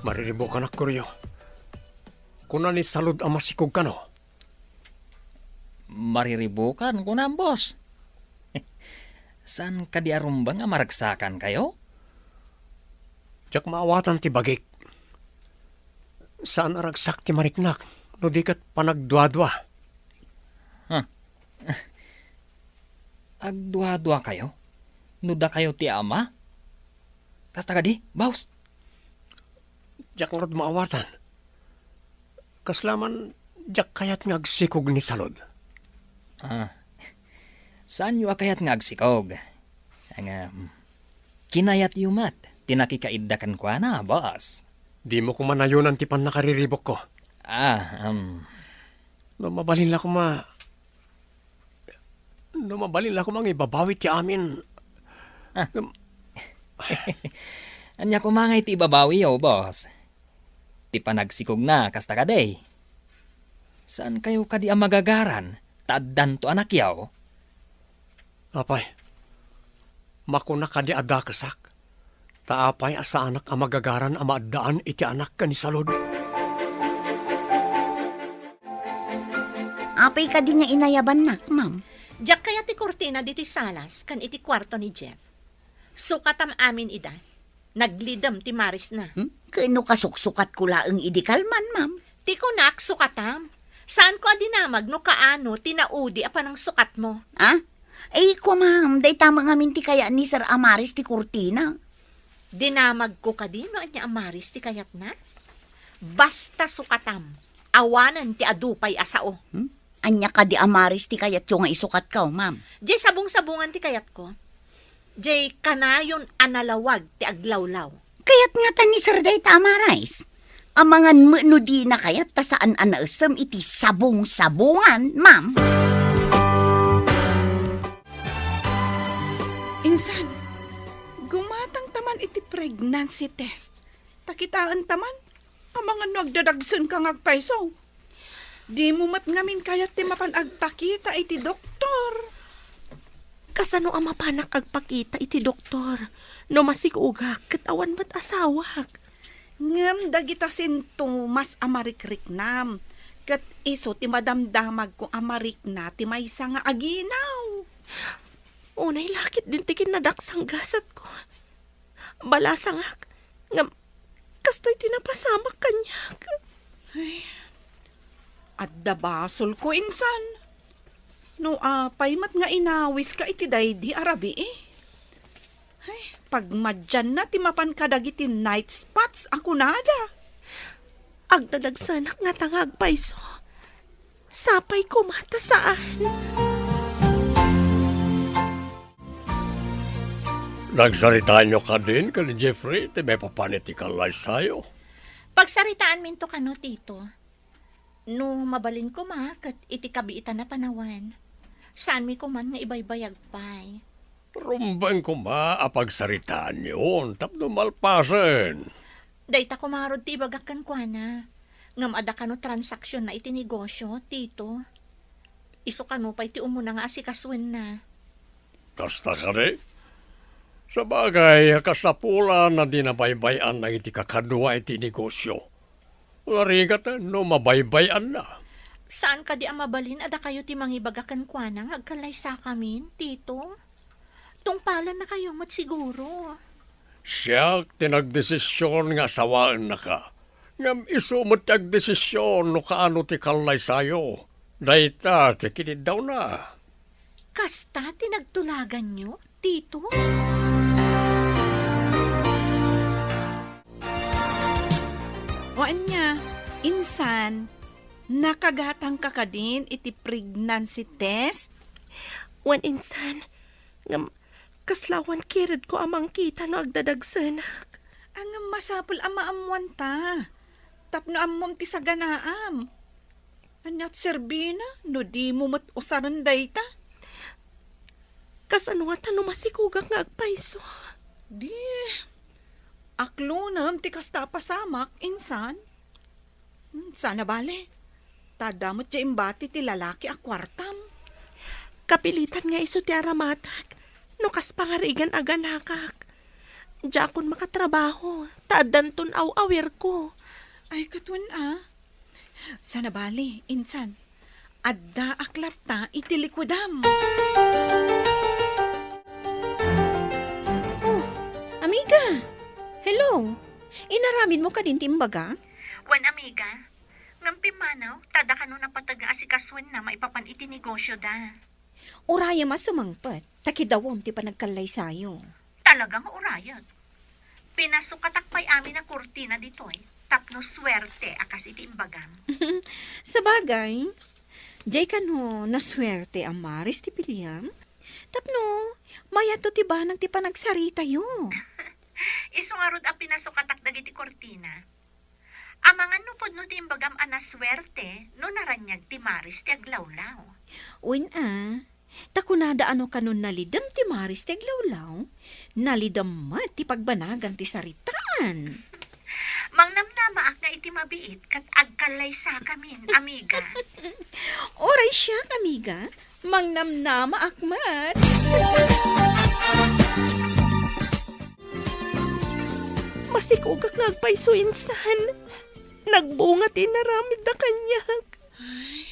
Mariribukanak, Koryo. Kuna ni Salud a masikog kano? Mariribukan, kunam, boss. Saan kadi a rumbeng a maragsakankayo? Diak maawatan ti bagik. Saan a ragsak ti mariknak, no di ket panagduadua. Huh. Agduaduakayo? No dakayo ti ama? Kasta kadi, boss? Diak ngarud maawatan. Kasla man, diak kayat nga agsikog ni Salud. Ah, saanyo a kayat nga agsikog? Nga, mm, kinayatyo met ti nakikaidda kenkuana, boss. Dimo koma nayonan ti pannakariribukko. Ah, um. No mabalin la koma, no mabalin la koma nga ibabawi ti amin. Ah. Ngem, ania koma nga iti ibabawiyo, boss? Ti panagsikogna, kasta kadi? Saankayo kadi a magagaran ta addanto anakyo? Apay, makuna kadi a dakesak? Ta apay a saanak a magagaran a maaddaan iti anak ken ni Salud? Apay kadi nga inayabannak, ma'am? Diak kayat ti kurtina ditoy salas ken iti kuarto ni Jeff. Sukatam amin ida. Naglidem ti marisna. Hmm? Ken no kasuksukatko laeng idi kalman, ma'am? Ti kunak, sukatam. Saanko a dinamag no kaano ti naudi a panangsukatmo. Ah? Ay, kua, ma'am, dayta met ngamin ti kayat ni Sir a maris ti kurtina. Dinamagko kadi no ania a maris ti kayatna? Basta sukatam, awanen ti adu pay a sao. Hmm? Ania kadi a maris ti kayatyo nga isukatko, ma'am? Diay sabong-sabongan ti kayatko. Diay kanayon a nalawag ti aglawlaw. Kayat ngata ni Sir dayta a maris. Amangan met no dina kayat ta saan a naessem iti sabong-sabongan, ma'am. Insan, gumatangta man iti pregnancy test. Ta kitaenta man, amangan no agdadagsenka nga agpayso. Dimo met ngamin kayat ti mapan agpakita iti doktor. Kasano a mapanak agpakita iti doktor no masikogak ket awan met asawak? Ngem dagita sintomas a marikriknam, ket isu ti madamdamagko a marikna ti maysa nga aginaw. Unay la ketdin ti kinnadaksang gasatko. Balasangak, ngem kastoy ti napasamak kaniak. Ay, adda basolko, insan. No apay met nga inawiska iti daydi a rabii. Ay, pagmadianna ti mapan kadagiti night spots a kunada. Agdadagsanak ngata nga agpayso. Sapay koma ta saan. Nagsaritaanyo kadin ken ni Jeffrey ti maipapan iti kallaysayo? Pagsaritaanminto kano, Tito. No mabalin koma ket iti kabiitan a panawen, saanmi koman nga ibaybayag pay. Rumbeng koma a pagsaritaanyon tapno malpasen. Dayta koma ngarud ti ibagak kenkuana. Ngem adda kano transaksionna iti negosio, Tito? Isu kano pay ti umuna nga asikasuenna. Kasta kadi? Sabagay, kasapulan a di nabaybay-an dagiti kakadua iti negosio. Narigat no mabaybay-anna. Saan kadi a mabalin a dakayo ti mangibaga kenkuana nga agkallaysakamin, Tito? Tungpalannakayo met siguro. Siak ti nagdesision nga asawaennaka. Ngem isu met ti agdesision no kaano ti kallaysayo. Dayta ti kiniddawna. Kasta ti nagtulaganyo, Tito? O ania, insan, nakagatangka kadin iti pregnancy test? Wen insan, ngem kasla awan kiredko a mangkita no agdadagsenak. Ngem masapul a maammuanta, tapno ammom ti saganaam. Ania ti serbina no dimo met usaren dayta? Kasano ngata no masikogak nga agpayso? Di, aklonem ti kasta a pasamak, insan. Hmm, saan a bale, ta adda met diay imbati ti lalaki a kuartam. Kapilitan nga isu ti aramatak no kas pangarigan a ganakak. Diakon makatrabaho, ta addanton aw-awirko. Ay, ket wen a. Saan a bale, insan. Addaak latta iti likuidam. Oh, amiga! Hello! Inaramidmo kadin ti imbagak? Wen, amiga. Ngem pimmanaw, ta adda kano napateg nga asikasuenna maipapan iti negosioda. Urayem a sumangpet, ta kidawem ti panagkallaysayo. Talaga nga urayek. Pinasukatak pay amin a kurtina ditoy tapno suerte a kas iti imbagam. Sabagay, diay kano nasuerte a maris ti piliam? Tapno mayatto ti banag ti panagsaritayo. Isu ngarud a pinasukatak dagiti kurtina. Amangan no pudno ti imbagam a nasuerte no naraniag ti maris ti aglawlaw. Wen a, ta kunada a no kanon nalidem ti maris ti aglawlaw, nalidem met ti pagbanagan ti saritaan. Mangnamnamaak nga iti mabiit ket agkallaysakamin, amiga. Uray siak, amiga, mangnamnamaak met. Masikogak nga agpayso insan. Nagbunga ti inaramidda kaniak. Ay,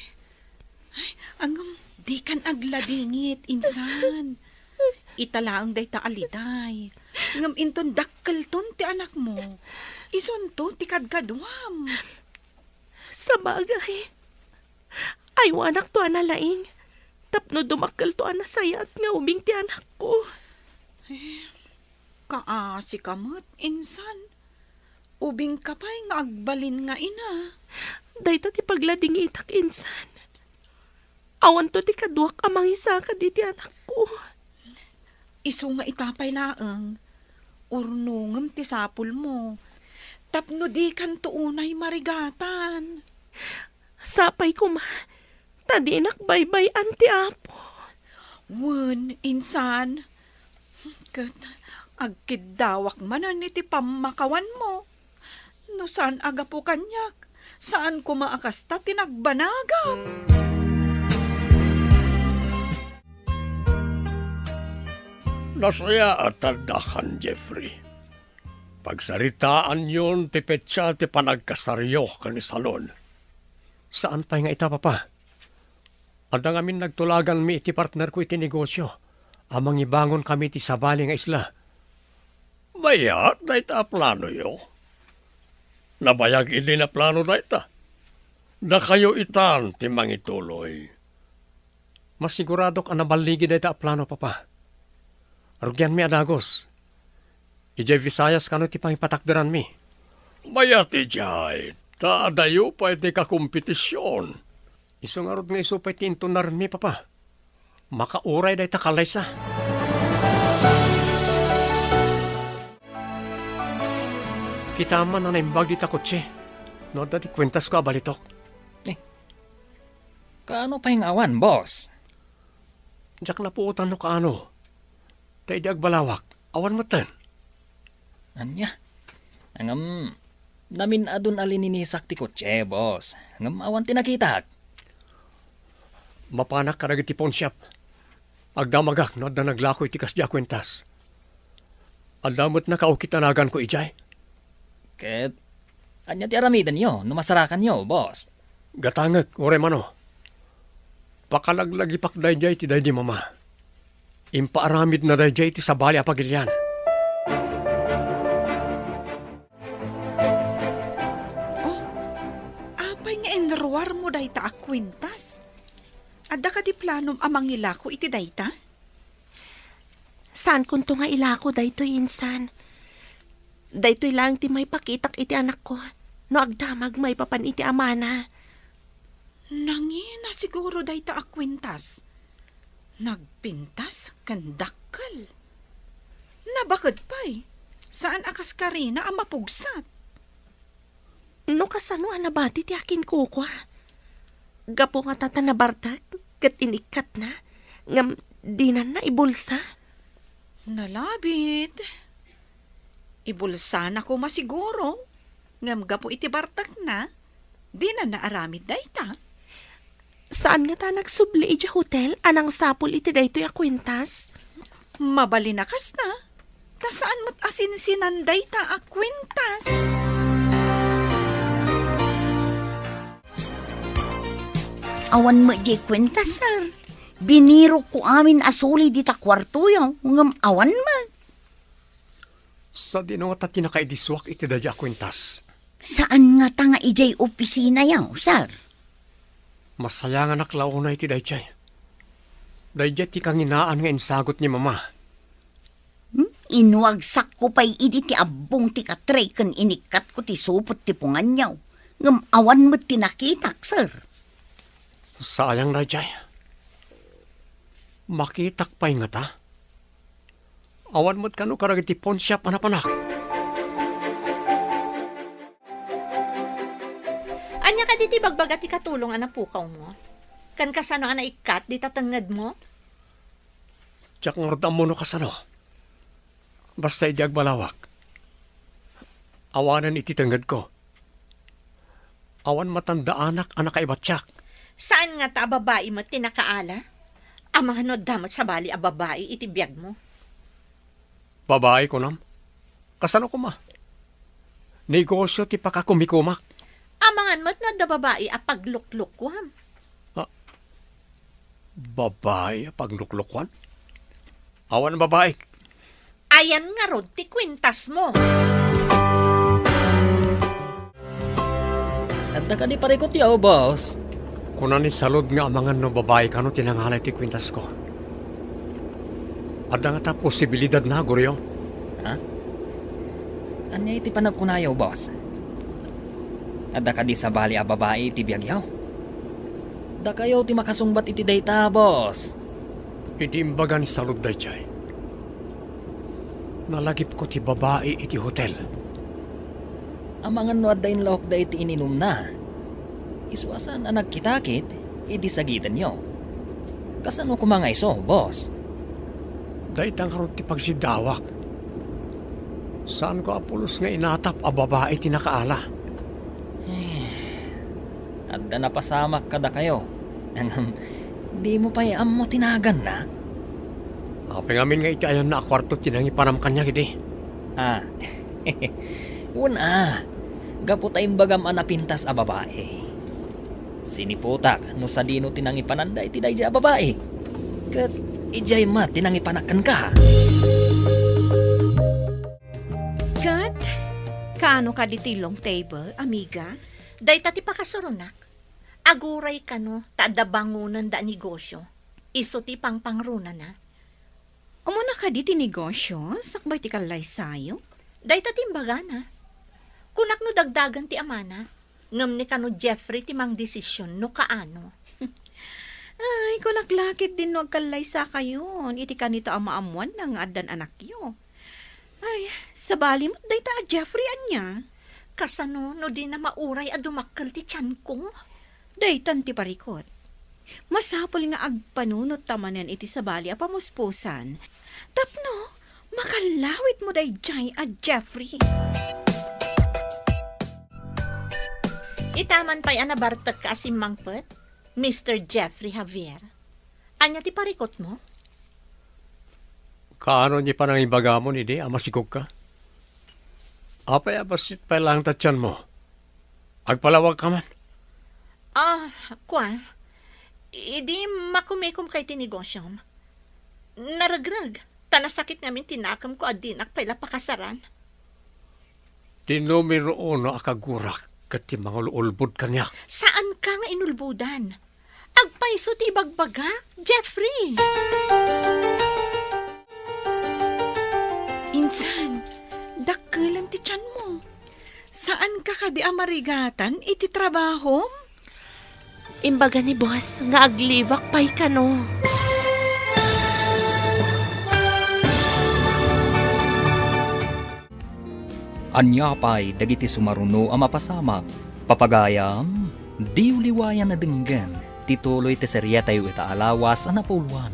ay, ngem dikan agladingit, insan. Ita laeng dayta a liday. Ngem inton dakkelton ti anakmo, isunto ti kadkaduam. Sabagay, aywanakto a nalaing tapno dumakkelto a nasayaat nga ubing ti anakko. Eh, kaasika met, insan. Ubingka pay nga agbalin nga ina. Dayta ti pagladingitak, insan. Awanto ti kaduak a mangisaka diti anakko. Isu nga ita pay laeng, urnongem ti sapulmo, tapno dikanto unay marigatan. Sapay koma, ta dinak baybay-an ti Apo. Wen, insan, ket agkiddawak manen iti pammakawanmo. No saan a gapu kaniak, saan koma a kasta ti nagbanagam. Nasayaat a addakan, Jeffrey. Pagsaritaanyon ti petsa ti panagkasaryo ken ni Salon. Saan pay nga ita, Papa. Adda ngamin nagtulaganmi iti partnerko iti negosio a mangibangonkami iti sabali nga isla. Mayat dayta a planoyo. Nabayag idin a plano dayta. Dakayo itan ti mangituloy. Masiguradok a naballigi dayta a plano, Papa. Rugianmi a dagus. Idiay Visayas kano ti pangipatakderanmi. Mayat idiay, ta adayo pay ti kakompetision. Isu ngarud nga isu pay ti intunarmi, Papa. Makauray dayta kallaysa. Kita man a naimbag dita kotse no adda ti kuentasko a balitok. Eh, kaano pay nga awan, boss? Diak napuotan no kaano. Ta idi agbalawak, awan metten. Ania? Ngem, namin-adun a lininisak ti kotse, boss. Ngem awan ti nakitak. Mapanak kadagiti pawnshop. Agdamagak no adda naglako iti kasdi a kuentas. Adda met nakaukit a naganko idiay. Ket ania ti aramidenyo no masarakanyo, boss? Gatangek, uray mano. Pakalaglagipak daydiay ti daydi mama. Impaaramidna daydiay ti sabali a pagilian. Oh, apay nga inruarmo dayta a kuentas? Adda kadi planom a mangilako iti dayta? Saankonto nga ilako daytoy, insan. Daytoy laeng ti maipakitak iti anakko no agdamag maipapan iti amana. Nangina siguro dayta a kuentas. Nagpintas ken dakkel. Nabaked pay, saan a kas karina a mapugsat. No kasano a nabati ti akinkukua? Gapu nga ta, ta nabartek ket inikkatna, ngem dinanna ibulsa? Nalabit. Ibulsana koma siguro, ngem gapu iti bartekna, dinanna aramid dayta. Saan ngata a nagsubli idiay hotel a nangsapul iti daytoy a kuentas? Mabalin a kasta, ta saan met a sinsinan dayta a kuentas. Awan met diay kuentas, sir. Binirokko amin a suli dita kuartoyo, ngem awan met. Sadino ngata ti nakaidisuak iti daydiay a kuentas? Saan ngata nga idiay opisinayo, sir? Masayanganak la unay iti daydiay. Daydiay ti kanginaan nga insagut ni Mama. Hmm? Inwagsakko pay idi ti abbong ti katre ken inikkatko ti supot ti punganyo. Ngem awan met ti nakitak, sir. Sayang daydiay. Makitak pay ngata? Awan met kano kadagiti pawnshop a napanak. Ania kadi ti ibagbaga ti katulong a napukawmo? Ken kasano a naikkat dita tengngedmo? Diak ngarud ammo no kasano. Basta idi agbalawak, awanen iti tengngedko. Awan matandaanak a nakaibatiak. Saan ngata a babai met ti nakaala? Amangan no adda met sabali a babai iti biagmo. Babai, kunam? Kasano koma? Negosio ti pakakumikumak. Amangan met no adda babai a pagluklukuam. Ah, babai a pagluklukuan? Awan babai. Ayan ngarud ti kuentasmo. Adda kadi parikutyo, boss? Kuna ni Salud nga amangan no babai kano ti nangala iti kuentasko. Adda ngata posibilidadna, Goryo? Ha? Ania iti panagkunayo, boss? Adda kadi sabali a babai iti biagyo? Dakayo ti makasungbat iti dayta, boss. Iti imbaga ni Salud daydiay, nalagipko ti babai iti hotel. Amangan no adda inlaokda iti ininumna. Isu a saan a nagkitakit idi sagidenyo. Kasano koma nga isu, boss? Dayta ngarud ti pagsiddawak. Saanko a pulos nga inatap a babai ti nakaala. Eh, adda napasamak kadakayo. Ngem, dimo pay ammo ti naganna? Apay ngamin nga iti ayanna a kuarto ti nangipanam kaniak idi? Ah, wen a, gapu ta imbagam a napintas a babai. Siniputak no sadino ti nangipananda iti daydiay a babai. Ket idiay met ti nangipanak kenka. Ket, kaano kadi ti long table, amiga? Dayta ti pakasuronak. Aguray kano ta adda bangonenda a negosio. Isu ti pangpangrunana. Umuna kadi ti negosio, sakbay ti kallaysayo? Dayta ti imbagana. Kunak no dagdagen ti amana, ngem ni kano Jeffrey ti mangdesision no kaano. Ay, kunak la ketdin no agkallaysakayon iti kanito a maammoanna nga addan anakyo. Ay, sabali met dayta a Jeffrey ania? Kasano no dina mauray a dumakkel ti tianko? Daytan ti parikut. Masapul nga agpanunot ta manen iti sabali a pamuspusan. Tapno, makallawitmo daydiay a Jeffrey. Itaman pay a nabartekka a simmangpet, Mister Jeffrey Javier. Ania ti parikutmo? Kaano ni panangibagamon idi a masikogka? Apay a bassit pay laeng ta tianmo? Agpalawagka man? Ah, kua, idi makumikomka iti negosyom, naregreg, ta nasakit ngamin ti nakemko a dinak pay la pakasaran. Ti numero uno a kagurak ket ti mangululbod kaniak. Saanka nga inulbodan. Agpayso ti ibagbagak, Jeffrey! Insan, dakkelen ti tianmo. Saanka kadi a marigatan iti trabahom? Imbaga ni boss nga aglibak pay kano. Ania pay dagiti sumaruno a mapasamak? Papagayam, diyo liwayan a denggen ti tuloy ti seriatayo ita a lawas a napauluan,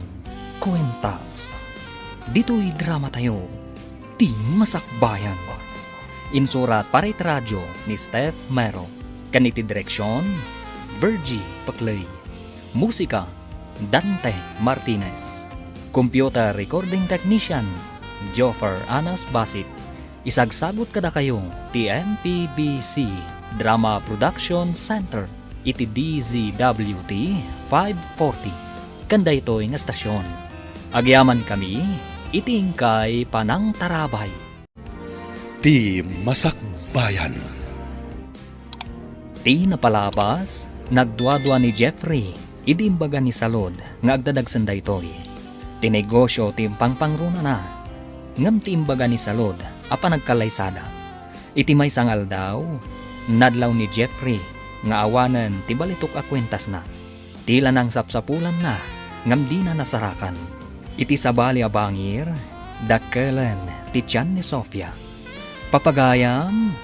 Kuentas. Ditoy dramatayo, Ti Masakbayan. Insurat para iti radio ni Steph Mero, ken iti direksion, Virgie Paclay. Musika, Dante Martinez. Computer recording technician, Joffer Anas Basit. Isagsagut kadakayo ti M P B C Drama Production Center iti D Z W T five forty, ken daytoy nga estasion. Agyamankami iti inkay panangtarabay. Ti Masakbayan. Ti napalabas, nagduadua ni Jeffrey idi imbaga ni Salud nga agdadagsen daytoy. Ti negosio ti impangpangrunana, ngem ti imbaga ni Salud a panagkallaysada. Iti maysa nga aldaw, nadlaw ni Jeffrey nga awanen ti balitok a kuentasna. Ti la nangsapsapulanna ngem dina nasarakan. Iti sabali a bangir, dakkelen ti tian ni Sofia. Papagayam,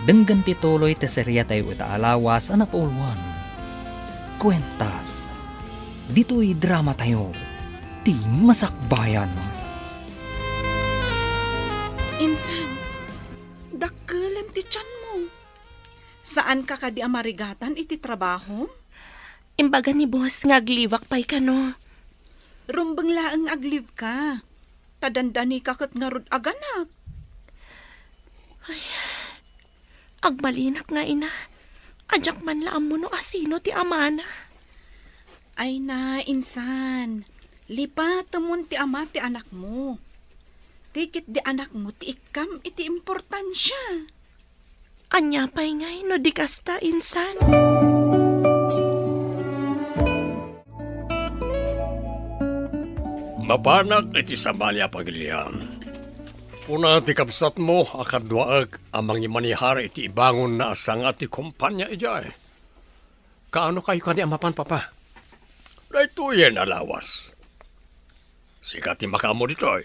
denggen ti tuloy ti seriatayo ita a lawas a napauluan, Kuentas. Ditoy dramatayo, Ti Masakbayan. Insan, dakkelen ti tianmo. Saanka kadi a marigatan iti trabahom? Imbaga ni boss nga aglibak pay kano. Rumbeng laeng nga aglibka. Ta dandanika ket ngarud aganak. Ay, agmalinak nga ina. Adiak man la ammo no asino ti amana. Ay na, insan. Lipatemon ti ama ti anakmo. Ti ketdi anakmo ti ikkam iti importansia. Ania pay ngay no di kasta, insan? Mapanak iti sabali a pagiliam. Kuna ti kabsatmo a kaduaek a mangimanihar iti ibangonna a sanga ti kompania idiay. Kaano kayo kadi a mapan, Papa? Daytoyen a lawas. Sika ti makaammo ditoy.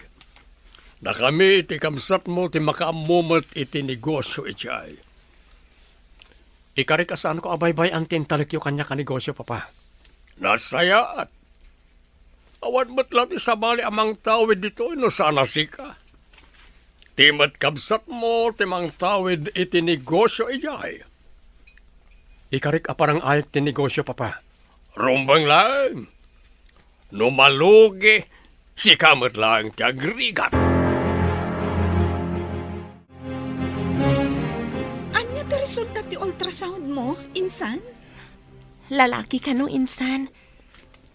Dakami iti kabsatmo ti makaammo met iti negosio idiay. Ikarik a saanko a baybay-an ti intalekyo kaniak a negosio, Papa. Nasayaat. Awan met la ti sabali a mangtawid ditoy no saan a sika. Ti met kabsatmo ti mangtawid iti negosio idiay. Ikarik a parang-ayek ti negosio, Papa. Rumbeng laeng. No malugi, sika met laeng ti agrigat. Ania ti resulta ti ultrasound mo, insan? Lalaki kano, insan?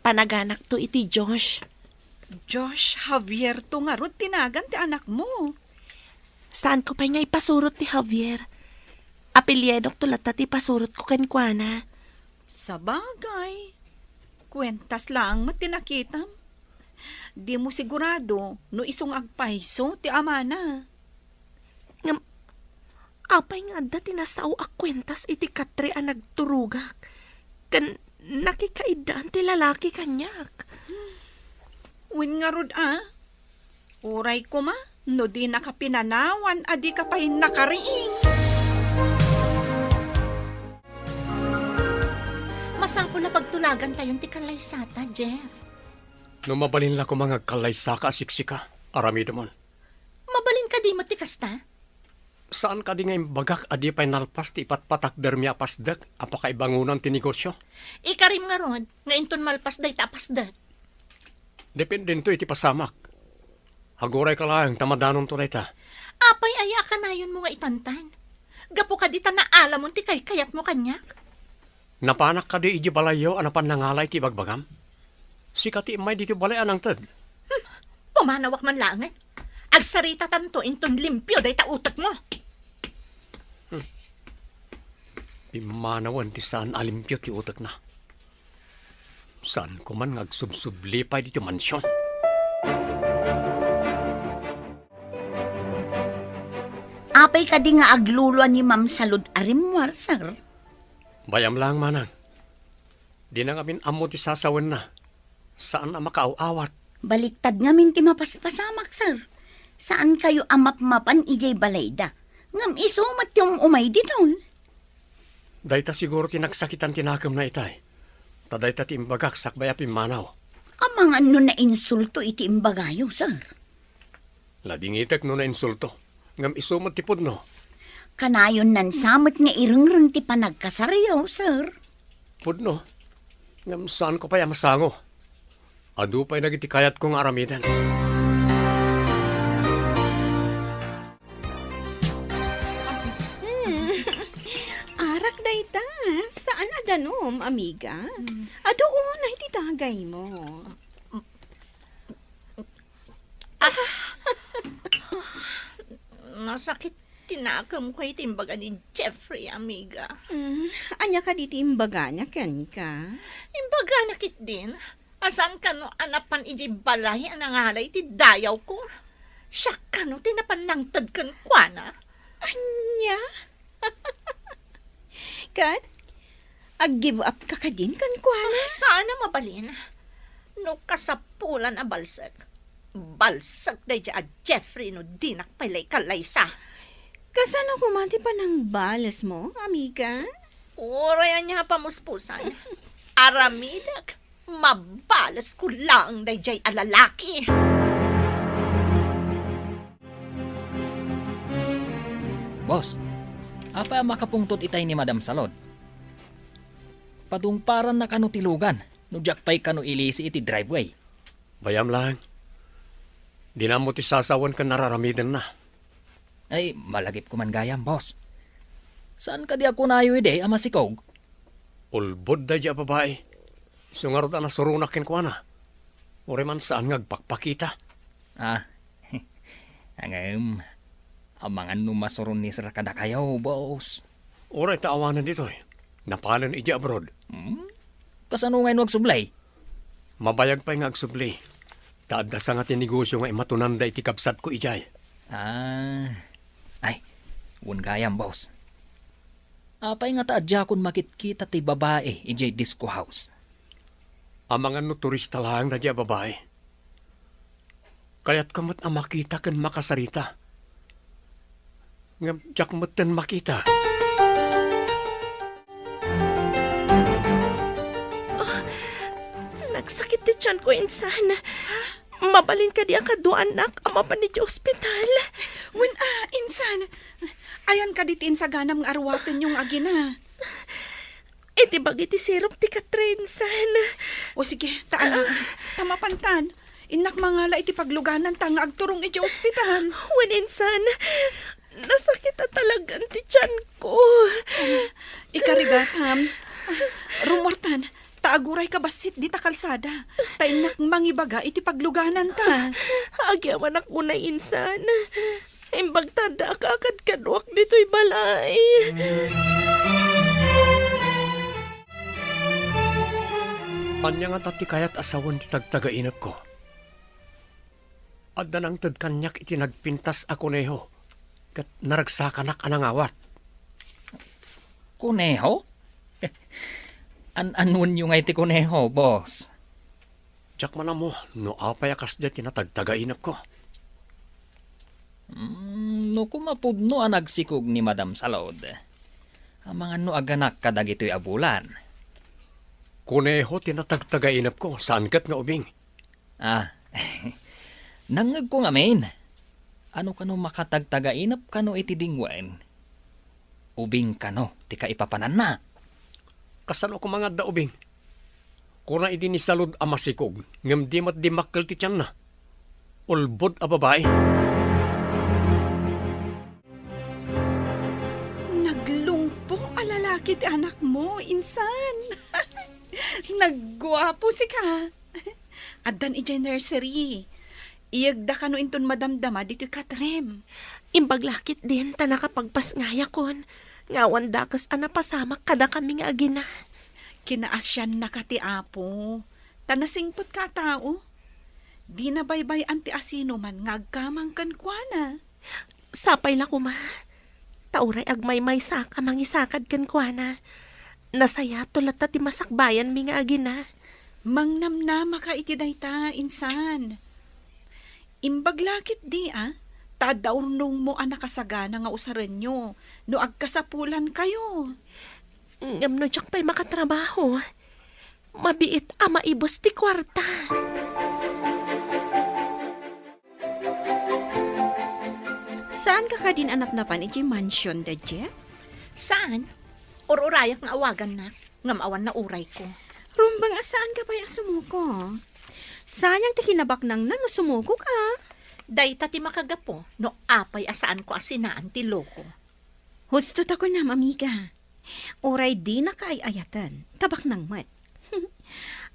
Panaganakto iti Josh. Josh Javierto ngarud ti nagan ti anakmo. Saanko pay nga ipasurot ti Javier. Apelyidokto latta ti pasurotko kenkuana. Sabagay, kuentas laeng met ti nakitam. Dimo sigurado no isu nga agpayso ti amana. Ngem, apay nga adda ti nasao a kuentas iti katre a nagturogak? Ken Nakikaiddaan ti lalaki kaniak. Wen ngarud a, uray koma no dinaka pinanawan a dika pay nakariing. Masapul a pagtulagantayon ti kallaysata, Jeff. No mabalin la koma nga agkallaysaka a siksika, aramidemon. Mabalin kadi met ti kasta? Saan kadi nga imbagak a di pay nalpas ti ipatpatakdermi a pasdek a pakaibangonan ti negosio? Ikarim ngarud nga inton malpas dayta a pasdek. Dependento iti pasamak. Agurayka laeng ta madanonto dayta. Apay aya a kanayonmo nga itantan? Gapu kadi ta naalamon ti kaykayatmo kaniak? Napanak kadi idiay balayyo a napan nangala iti ibagbagam? Sika ti immay ditoy balay a nangted. Hmm, pumanawak man laengen. Agsaritatanto inton limpio dayta utekmo. Hmm. Pimmanawen ti saan a limpio ti utekna. Saan ko man nga agsubsubli pay ditoy mansion. Apay kadi nga aglulua ni Ma'am Salud a rimmuar, sir? Bayam laeng, manang. Dina ngamin ammo ti sasawenna. Saan a makaaw-awat. Baliktad ngamin ti mapaspasamak, sir. Saankayo a mapmapan idiay balayda. Ngem isu met ti um-umay ditoy. Dayta siguro ti nagsakitan ti nakemna itay. Ta dayta ti imbagak sakbay a pimmanaw. Amangan no nainsulto iti imbagayo, sir. Ladingitek no nainsulto. Ngem isu met ti pudno. Kanayon nan sa met nga irengreng ti panagkasaryo, sir. Pudno. Ngem saanko pay a masango. Adu pay dagiti kayatko nga aramiden. Hmm. Arak dayta. Saan a danum, amiga. Hmm. Adu unay ti dagaymo. Ah! Nasakit ti nakemko iti imbaga ni Jeffrey, amiga. Mm, ania kadi ti imbagana kenka? Imbagana ketdin a saan kano a napan idiay balay a nangala iti dayawko. Siak kano ti napan nangted kenkuana. Ania? Ket, ag-give up ka kadin kenkuana? Ah, saan a mabalin. No kasapulan a balsek, balsek daydiay a Jeffrey no dinak pay la ikallaysa. Kasano koma ti panangbalesmo, amiga? Uray ania a pamuspusan. Aramidek, mabalesko laeng daydiay a lalaki. Boss, apay a makapungtot itay ni Madam Salud? Padungparanna kano ti lugan no diak pay kano ilisi iti driveway? Bayam laeng. Dina ammo ti sasawen ken araramidenna. Ay, malagipko man gayam, boss. Saan kadi a kunayo idi a masikog? Ulbod daydiay a babai. Isu ngarud a nasuronak kenkuana. Uray man saan nga agpakpakita. Ah, ngem, amangan no masuron ni sir kadakayo, boss. Uray ta awanen ditoy. Napanen idiay abroad. Hmm? Kasano ngay no agsubli? Mabayag pay nga agsubli. Ta adda sanga ti negosio nga imatunanda iti kabsatko idiay. Ah. Ay, wen gayam, boss. Apay nga ta adiakon makitkita ti babai idiay disco house? Amangan no turista laeng daydiay a babai. Kayatko met a makita ken makasarita. Ngem diak metten makita. Ah, nagsakit ti tianko, insan. Mabalin kadi a kaduaannak a mapan iti ospital? Wen, ah, insan. Ayan kadi ti insaganam nga aruatenyo nga agina? Iti bagi ti sirup ti Catherine, insan. O sige, ta ala, ta mapantan. Innak mangala iti paglugananta nga agturong iti ospital. Wen, insan, nasakit a talagan ti tianko. Ikarigatam. Rummuartan, ta agurayka bassit dita kalsada. Ta innak mangibaga iti paglugananta. Agyamanak unay, insan. Imbag ta adda a kakadkaduak ditoy balay. Ania ngata ti kayat a sawen ti tagtagainepko? Adda nangted kaniak iti nagpintas a kuneho, ket naragsakanak a nangawat. Kuneho? An-anuenyo ngay ti kuneho, boss? Diak man ammo no apay a kasdiay ti natagtagainepko. Mm, no koma pudno a nagsikog ni Madam Salud, amangan no aganak kadagitoy a bulan. Kuneho ti natagtagainepko, saan ket nga ubing. Ah, nangngegko ngamin. Ano kano makatagtagainep kano iti dingwen? Ubing kano ti kaipapananna? Kasano koma nga adda ubing? Kuna idi ni Salud a masikog, ngem di met dimmakkel ti tianna. Ulbod a babai. Naglungpo a lalaki ti anakmo, insan. Nagguapo sika. Addan idiay nursery. Iyegda kano inton madamdama ditoy katrem. Imbag la ketdin ta nakapagpasngayakon nga awan dakes a napasamak kadakami nga agina. Kinaasiannaka ti Apo, ta nasingpetka a tao. Dina baybay-an ti asinoman nga agkamang kenkuana. Sapay la koma. Ta uray agmaymaysak a mangisakad kenkuana, nasayato latta ti masakbayanmi nga agina. Mangnamnamaka iti dayta, insan. Imbag la ketdi a, ta adda urnongmo a nakasagana nga usarenyo no agkasapulankayo. Ngem no diak pay makatrabaho, mabiit a maibus ti kuarta. Saanka kadin a napnapan idiay mansion da Jeff? Saan. Ur-urayak nga awagannak, ngem awan naurayko. Rumbeng a saanka pay a sumuko. Sayang ti kinabaknangna no sumukoka. Dayta ti makagapu no apay a saanko a sinaan ti loko. Husto ta kunam, amiga. Uray dinaka ay-ayaten, ta baknang met.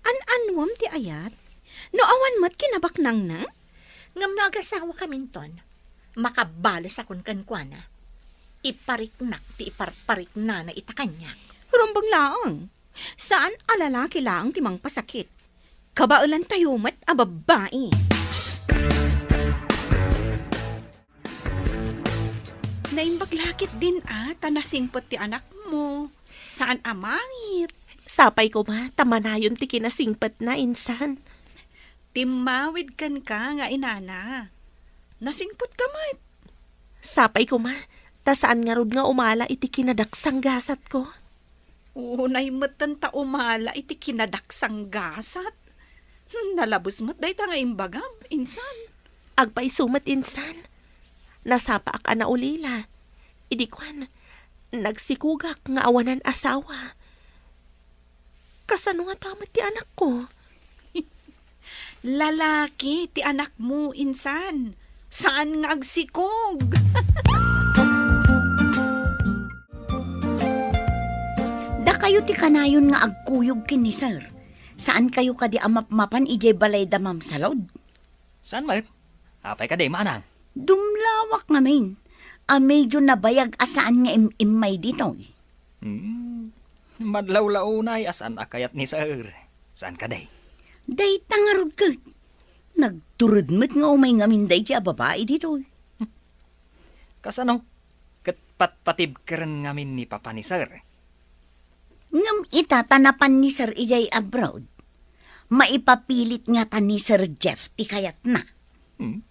An-anuem ti ayat? No awan met kinabaknangna? Ngem no agasawakaminton, makabalesakon kenkuana. Ipariknak ti iparpariknana ita kaniak. Rumbeng laeng. Saan a lalaki laeng ti mangpasakit. Kabaelantayo met a babbai. Naimbag la ketdin a, ta nasingpet ti anakmo. Saan a mangit. Sapay koma, ta manayon ti kinasingpetna, insan. Timmawid kenka nga inana. Nasingpetka met. Sapay koma, ta saan ngarud nga umala iti kinadaksanggasatko. Unay metten ta umala iti kinadaksanggasat. Hmm, nalabes met dayta nga imbagam, insan. Agpayso met, insan. Nasapaak a naulila. Idi kuan, nagsikogak nga awanan asawa. Kasano ngata met ti anakko? Lalaki ti anakmo, insan. Saan nga agsikog. Dakayo ti kanayon nga agkuyog ken ni Sir. Saankayo kadi a mapmapan idiay balay da Ma'am Salud? Saan met? Apay kadi, manang? Dumlawak ngamin a medyo nabayag a saan nga im-immay ditoy. Hmm. Madlawlawnay a saan a kayat ni Sir. Saan kadi? Dayta ngarud ket. Nagtured met nga umay ngamin daydi a babai ditoy. Kasano? Ket patpatibkeren ngamin ni Papa ni Sir. Ngem ita ta napan ni Sir idiay abroad, maipapilit ngata ni Sir Jeff ti kayatna. Hmm?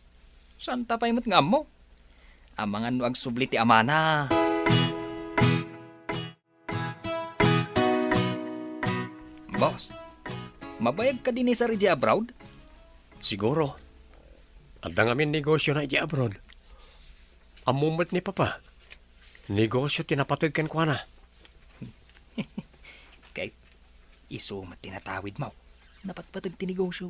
Saanta pay met nga ammo? Amangan no agsubli ti amana. Boss, mabayag kadi ni Sir idiay abroad? Siguro. Adda ngamin negosiona idiay abroad. Ammo met ni Papa. Negosio ti napateg kenkuana. Kay isu met ti natawidmo. Napatpateg ti negosio.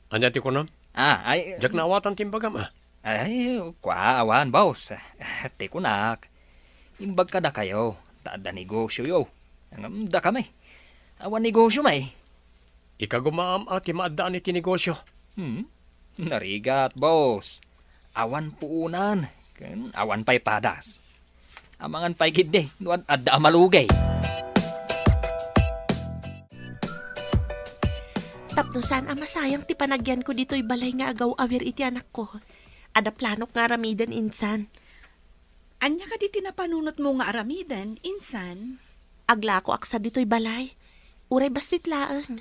Ania ti kunam? Ah, ay, Diak naawatan ti imbagam, a. Ay, kua, awan, boss. Ti kunak, imbag kadakayo, ta adda negosioyo. Ngem dakami, awan negosio met. Ikagumaam a ti maaddaan iti negosio. Hmm? Narigat, boss. Awan puonan, ken awan pay padas. Amangan pay ketdi no ad-, adda a malugay. Tapno saan a masayang ti panagyanko ditoy balay nga agaw-awir iti anakko, adda planok nga aramiden, insan. Ania kadi ti napanunotmo nga aramiden, insan? Aglakoak sa ditoy balay. Uray bassit laeng.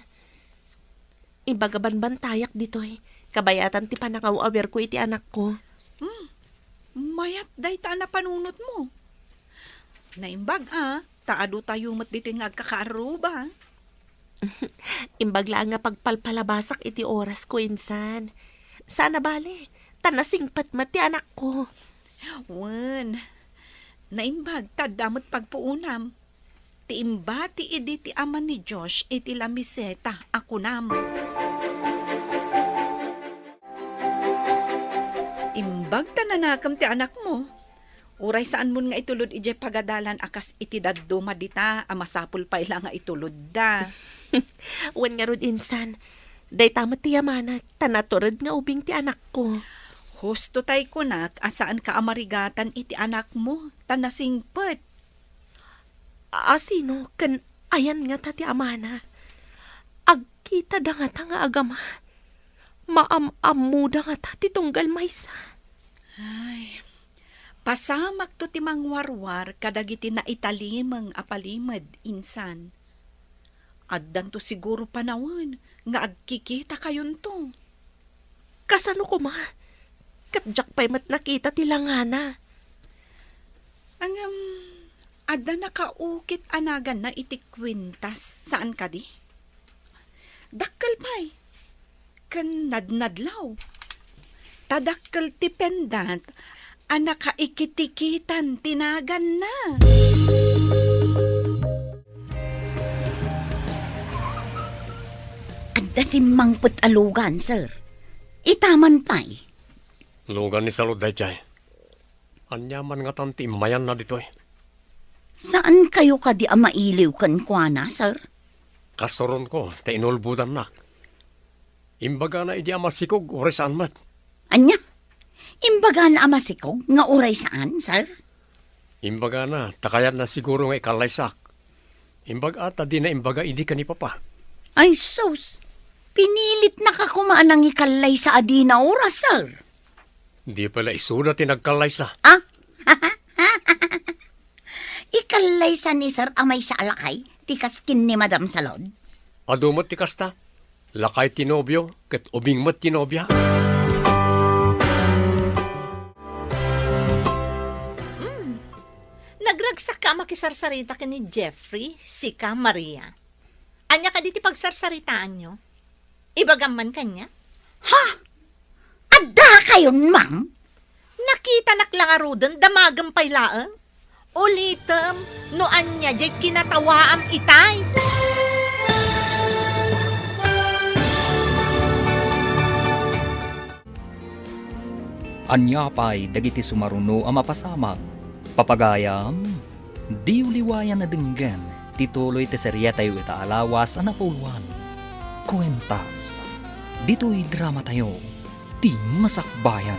Imbag a banbantayak ditoy, kabayatan ti panangaw-awirko iti anakko. Hmm, mayat dayta a napanunotmo. Naimbag a, ta adu tayo met ditoy nga agkakaarruba. Imbag laeng nga pagpalpalabasak iti orasko insan. Saan a bale, ta nasingpet met ti anakko. Wen, naimbag ta adda met pagpuonam. Ti imbati idi ti ama ni Josh iti lamiseta a kunam. Imbag ta nanakem ti anakmo, uray saanmon nga itulod idiay pagadalan a kas iti dadduma dita a masapul pay la nga itulodda. Wen ngarud insan, dayta met ti yamanak, ta natured nga ubing ti anakko. Husto tay kunak a saanka a marigatan iti anakmo, ta nasingpet. A sino ken ayan ngata ti amana? Agkitada ngata nga agama? Maam-ammoda ngata ti tunggal maysa? Ay, pasamakto ti mangwarwar kadagiti naitalimeng a palimed, insan. Addanto siguro panawen nga agkikitakayonto. Kasano koma? Ket diak pay met nakita ti langana. Ngem, adda nakaukit a naganna iti kuintas, saan kadi? Dakkel pay, ken nadnadlaw. Ta dakkel ti pendant a nakaikitikitan ti naganna. Adda simmangpet a lugan, sir. Itaman pay. Lugan ni Salud daydiay. Ania man ngatan ti immayanna ditoy? Saan kayo kadi a mailiw kenkuana, sir? Kasuronko, ta inulbodannak. Imbagana idi a masikog, uray saan met. Ania? Imbagana a masikog nga uray saan, sir? Imbagana, ta kayatna siguro nga ikallaysak. Imbag a ta dina imbaga idi ken ni Papa. Ay, sus! Pinilitnaka koma a nangikallaysa a dina oras, sir. Di pay la isuda ti nagkallaysa. Ah? Ikallaysa ni sir a maysa a lakay ti kas ken ni Madam Salud? Adu met ti kasta. Lakay ti nobio, ket ubing met ti nobia. Mm. Nagragsakka a makisarsarita ken ni Jeffrey, sika, Maria. Ania kadi ti pagsarsaritaanyo? Ibagam man kaniak. Ha? Adda kayon, ma'am? Nakitanak la ngaruden, damagem pay laeng. Ulitem no ania diay kinatawaam itay. Ania pay dagiti sumaruno a mapasamak? Papagayam, diyo liwayan a denggen ti tuloy ti serietayo ita a lawas a napauluan, Kuentas. Ditoy dramatayo, Ti Masakbayan.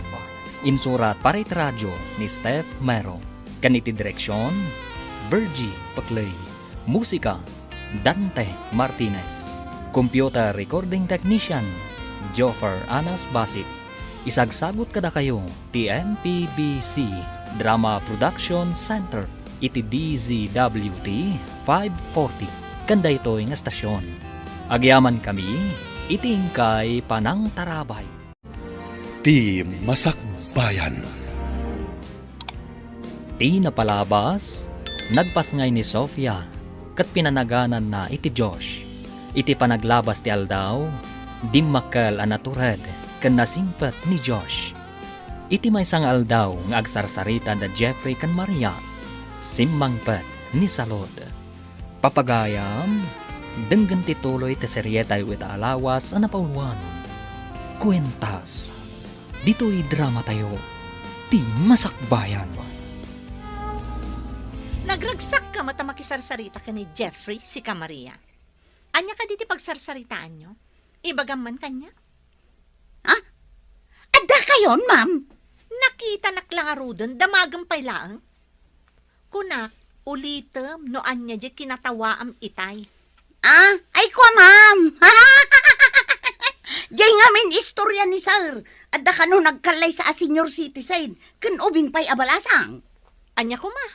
Insurat para iti radio ni Steph Mero. Ken iti direksion, Virgie Paclay. Musika, Dante Martinez. Computer recording technician, Joffer Anas Basit. Isagsagut kadakayo ti M P B C Drama Production Center iti D Z W T five forty ken daytoy nga estasion. Agyamankami iti inkay panangtarabay. Ti Masakbayan. Ti napalabas, nagpasngay ni Sofia ket pinanagananna iti Josh. Iti panaglabas ti aldaw, dimmakkel a natured ken nasingpet ni Josh. Iti maysa nga aldaw nga agsarsarita da Jeffrey ken Maria, simmangpet ni Salud. Papagayam, denggen ti tuloy ti serietayo ita a lawas a napauluan, Kuentas. Ditoy dramatayo, Ti Masakbayan. Nagragsakka met a makisarsarita ken ni Jeffrey, sika, Maria. Ania kadi ti pagsarsaritaanyo? Ibagam man kaniak. Ha? Adda kayon, ma'am? Nakitanak la ngaruden, damagem pay laeng. Kunak, ulitem no ania diay kinatawaam itay. Ah, ay kua, ma'am. Diay ngamin istorya ni sir. Adda kano nagkallaysa a senior citizen, ken ubing pay a balasang. Ania koma?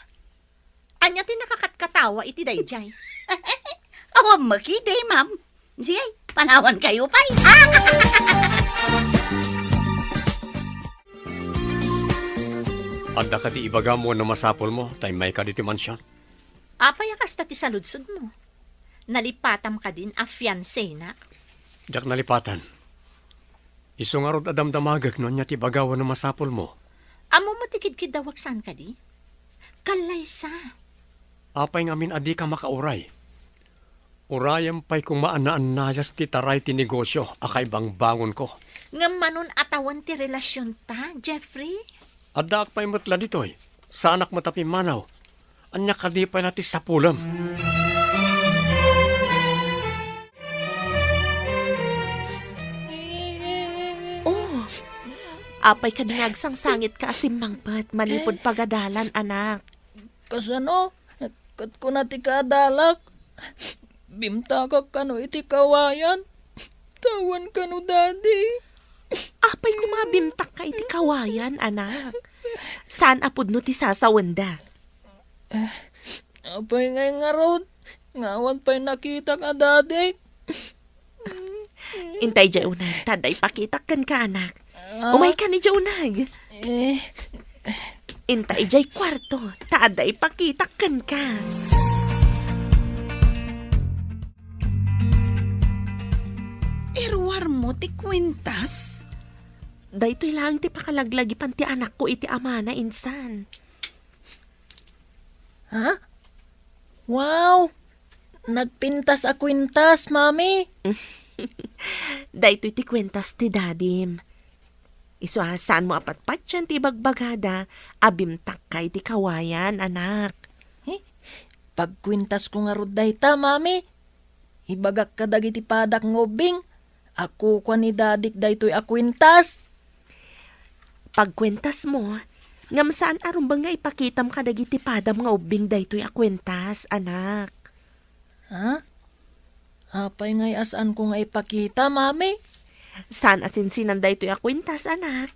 Ania ti nakakatkatawa iti daydiay? Awan met idi, ma'am. Sige, panawankayo pay. Adda kadi ibagam wenno masapulmo ta immayka ditoy mansion? Apay a kasta ti saludsodmo? Nalipatam kadin a fiancé-na? Diak nalipatan. Isu ngarud a damdamagek no ania ti ibaga wenno masapulmo. Ammom ti kidkiddawak saan kadi? Kallaysa. Apay ngamin a dika makauray? Urayem pay koma a naannayas ti taray ti negosio a kaibangbangonko. Ngem manon a tawen ti relasionta, Jeffrey? Addaak pay met la ditoy. Saanak met a pimmanaw. Ania kadi pay la ti sapulem? Oh, apay kadi nga agsangsangitka a simmangpet manipud pagadalan, anak? Kasano? Ket kuna ti kaadalak, bimtakak kano iti kawayan. Tawen kano, Daddy. Apay koma a bimtakka iti kawayan, anak? Saan a pudno ti sasawenda? Apay ngay ngarud, nga awan pay nakitak a dadik? Inta idiay uneg, ta adda ipakitak kenka, anak. Ah. Umaykan idiay uneg. Eh. Inta idiay kuarto, ta adda ipakitak kenka. Iruarmo ti kuentas? Daytoy laeng ti pakalaglagipan ti anakko iti amana insan. Ha? Wow! Nagpintas a kuentas, Mami. Daytoy ti kuentas ti dadim. Isu a saanmo a patpatian ti ibagbagada a bimtakka iti kawayan, anak. Eh, pagkuentasko ngarud dayta, Mami. Ibagak kadagiti padak nga ubbing a kukua ni dadik daytoy a kuentas. Pagkuentasmo, ngem saan a rumbeng nga ipakitam kadagiti padam nga ubbing daytoy a kuentas, anak. Ha? Apay ngay a saanko nga ipakita, Mami? Saan a sinsinan daytoy a kuentas, anak.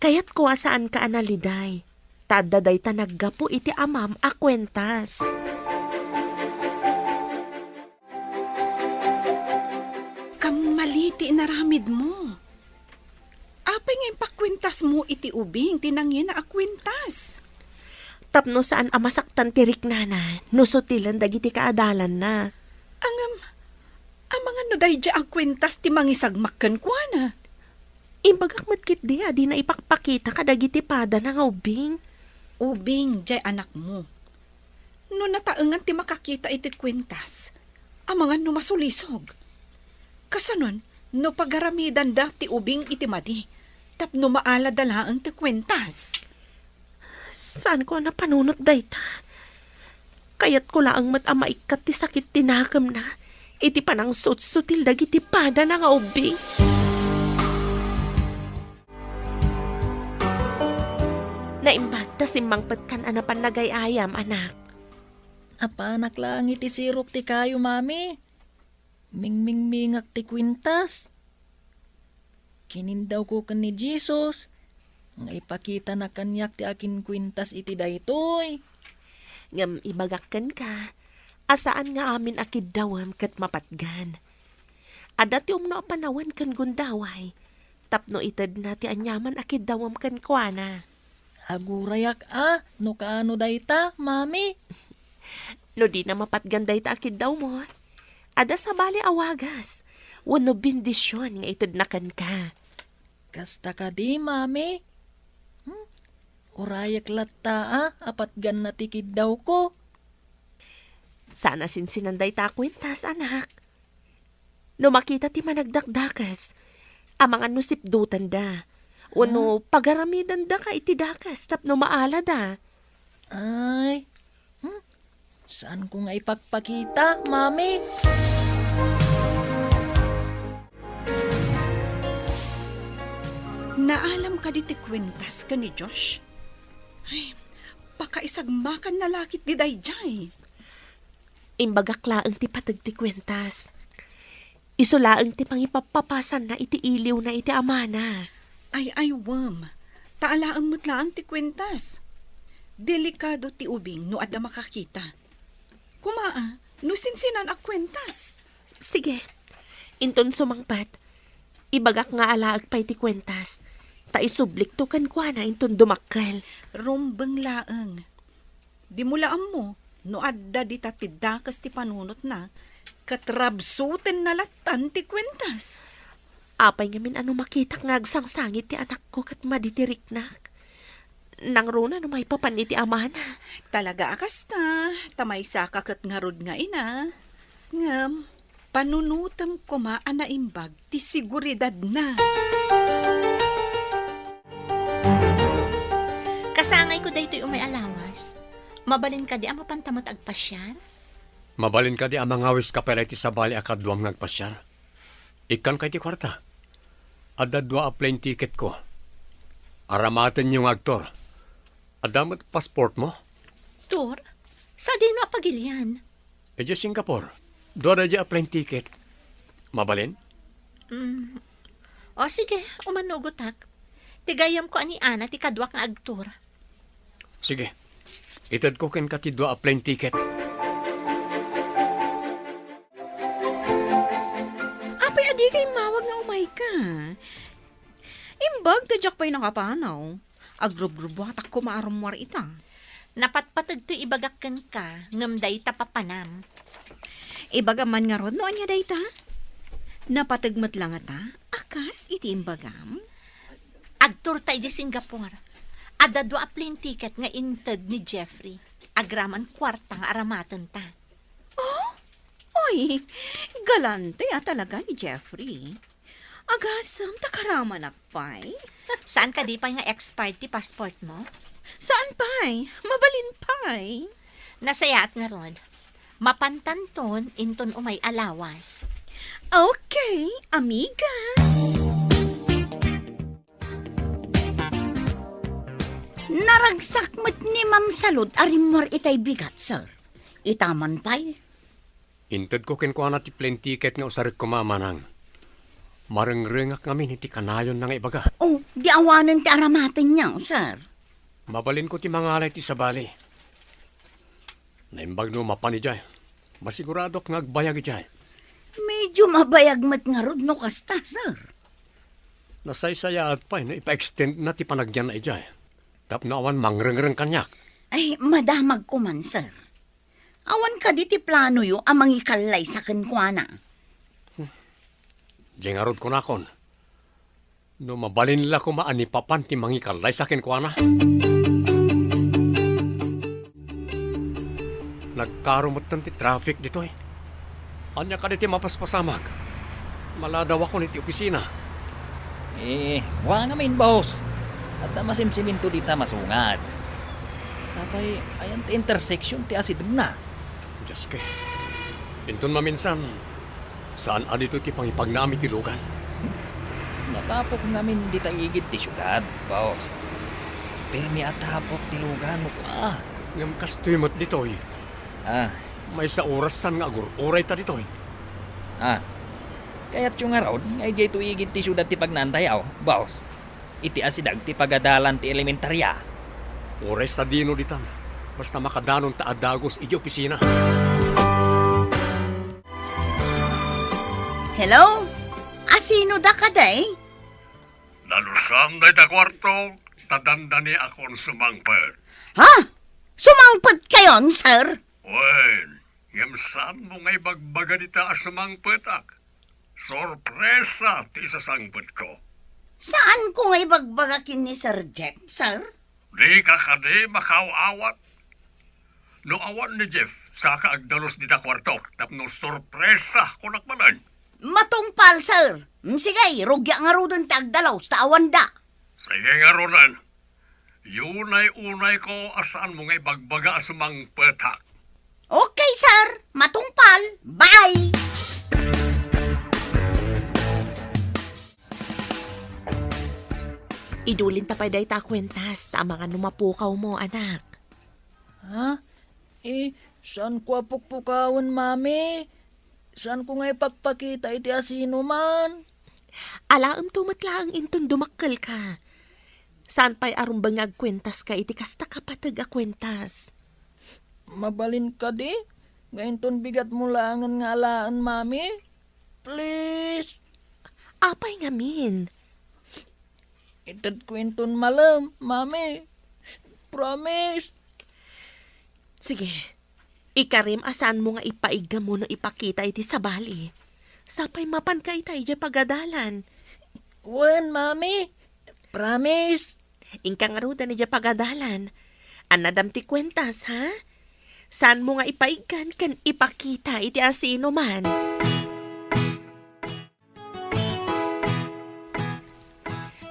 Kayatko a saanka a naliday, ta adda dayta naggapu iti amam a kuentas. Kammali ti inaramidmo. Apay nga impakuentasmo iti ubing ti nangina a kuentas? Tapno saan a masaktan ti riknana no sutilen dagiti kaadalanna. Ngem, amangan no daydiay a kuentas ti mangisagmak kenkuana? Imbagak met ketdi a dina ipakpakita kadagiti padana nga ubbing. Ubing diay anakmo. No nataengan ti makakita iti kuentas, amangan no masulisog. Kasanon, no pagaramidanda ti ubing iti madi, tapno maalada laeng ti kuentas. Saanko a napanunot dayta. Kayatko laeng met a maikkat ti sakit ti nakemna iti panangsutsutil dagiti padana nga ubbing. Naimbag ta simmangpetkan a napan nagay-ayam, anak. Napanak laeng iti sirok ti kayo, Mami. Mingmingmingak ti kuentas. Kinindawko ken ni Jesus nga ipakitana kaniak ti akinkuentas iti daytoy. Ngem ibagak kenka a saan nga amin a kiddawem ket mapatgan. Adda ti umno a panawen ken gundaway tapno itedna ti aniaman a kiddawem kenkuana. Agurayak a no kaano dayta, Mami. No dina mapatgan dayta a kiddawmo, adda sabali a wagas wenno bendision nga itedna kenka. Kasta kadi, Mami? Hmm? Urayak latta a patganna ti kiddawko. Saan a sinsinan dayta a kuentas, anak. No makita ti managdakdakes, amangan no sipdutanda, wenno pagaramidandaka iti dakes tapno maalada. Ay, hmm? Saanko nga ipakpakita, Mami? Naalam kadi ti kuentas ken ni Josh? Ay, pakaisagmakanna la ketdi daydiay. Imbagak laeng ti pateg ti kuentas. Isu laeng ti pangipappapasanna iti iliwna iti amana. Ay, ay, wen. Ta alaem met laeng ti kuentas. Delikado ti ubing no adda makakita. Kuma, ah, no sinsinan a kuentas. Sige. Inton sumangpet, ibagak nga alaek pay ti kuentas. Ta isublikto kenkuana inton dumakkel. Rumbeng laeng. Dimo la ammo no adda dita ti dakes ti panunotna, ket rabsutenna lattan ti kuentas. Apay ngamin a no makitak nga agsangsangit ti anakko ket madi ti riknak? Nangruna no maipapan iti amana. Talaga a kasta, ta maysaka ket ngarud nga ina. Ngem, panunotem koma a naimbag ti seguridadna. Kasangayko daytoy umay a lawas. Mabalin kadi a mapanta met agpasiar? Mabalin kadi a mangawiska pay la iti sabali a kaduam nga agpasiar? Ikkanka iti kuarta. Adda dua a plane ticketko. Aramatenyo nga agtour. Adda met passportmo? Tour? Sadino a pagilian? Idiay Singapore. Dua daydiay a plane ticket. Mabalin? Mm. O sige, umanugotak. Ti gayyemko a ni Ana ti kaduak nga agtour. Sige. Itedko kenka ti dua a plane ticket. Apay, adika immawag nga umayka? Imbag ta diak pay nakapanaw. Agrubrubuatak koma a rummuar ita. Napatpateg ti ibagak kenka, ngem dayta papanam. Ibagam man ngarud no ania dayta? Napateg met la ngata a kas iti imbagam? Agtourta idiay Singapore. Adda dua a plane ticket nga inted ni Jeffrey. Agraman kuarta nga aramatenta. Oh? Oy, galante a talaga ni Jeffrey. Agasem ta karamanak pay. Saan kadi pay nga expired ti passportmo? Saan pay? Mabalin pay. Nasayaat ngarud. Mapantanton inton umay a lawas. Okay, amiga. Naragsak met ni Ma'am Salud a rimmuar itay bigat, sir. Ita man pay. Intedko kenkuana ti plane ticket nga usarek koma, manang. Marengrengak ngamin iti kanayonna nga ibaga. Oh, di awanen ti aramatenyo, sir. Mabalinko ti mangala iti sabali. Naimbag no mapan idiay. Masiguradok nga agbayag idiay. Medyo mabayag met ngarud no kasta, sir. Nasaysayaat pay no ipa-extendna ti panagyanna idiay. Tapno awan mangrengreng kaniak. Ay, madamagko man, sir. Awan kadi ti planoyo a mangikallaysa kenkuana? Diay ngarud kunakon, no mabalin la koma a ni papan ti mangikallaysa kenkuana. Nagkaro metten ti traffic ditoy. Ania kadi ti mapaspasamak? Maladawakon iti opisina. Eh, wa ngamin, boss. Adda masimsiminto dita masungad. Sapay, ayan ti intersection ti asidegna. Dios ko. Inton maminsan, saan a ditoy ti pangipagnaam iti lugan? Natapok ngamin dita igid ti siudad, boss. Pirmi a tapok ti lugan, kua. Ngem kastoy met ditoy. Ah. Maysa oras saan nga agur-urayta ditoy. Ah. Kayatyo ngarud nga idiay to igid ti siudad ti pagnaantayo, boss? Iti asideg ti pagadalan ti elementaria. Uray sadino ditan, basta makadanonta a dagus idiay opisina. Hello? Asino da kadi? Nalusam dayta kuarto, ta dandaniakon sumangpet. Ha? Sumangpetkayon, sir? Wen, ngem saanmo nga ibagbaga dita a sumangpetak? Sorpresa ti isasangpetko. Saanko nga ibagbaga ken ni Sir Jeff, sir? Dika kadi makaaw-awat? No awan ni Jeff, saka agdalus dita kuartok tapno sorpresa, kunak manen. Matungpal, sir. Mm, sige, rugiak ngaruden ti agdalus ta awanda. Sige ngaruden. Unay-unayko a saanmo nga ibagbaga a sumangpetak. Okay, sir. Matungpal. Bye! Idulinta pay dayta a kuentas, ta amangan no mapukawmo, anak. Ha? Eh, saanko a pukpukawen, Mami? Saanko nga ipakpakita iti asinoman? Alaemto met laeng inton dumakkelka. Saan pay a rumbeng nga agkuentaska iti kasta kapateg a kuentas. Mabalin kadi nga inton bigatmo laengen nga alaen, Mami? Please. Apay ngamin? Itedko inton malem, Mami. Promise. Sige, ikarim a saanmo nga ipaiggamu no ipakita iti sabali. Sapay mapanka ita idiay pagadalan. Wen, Mami. Promise. Inka ngaruden idiay pagadalan. Annadam ti kuentas, ha? Saanmo nga ipaiggan ken ipakita iti asinoman.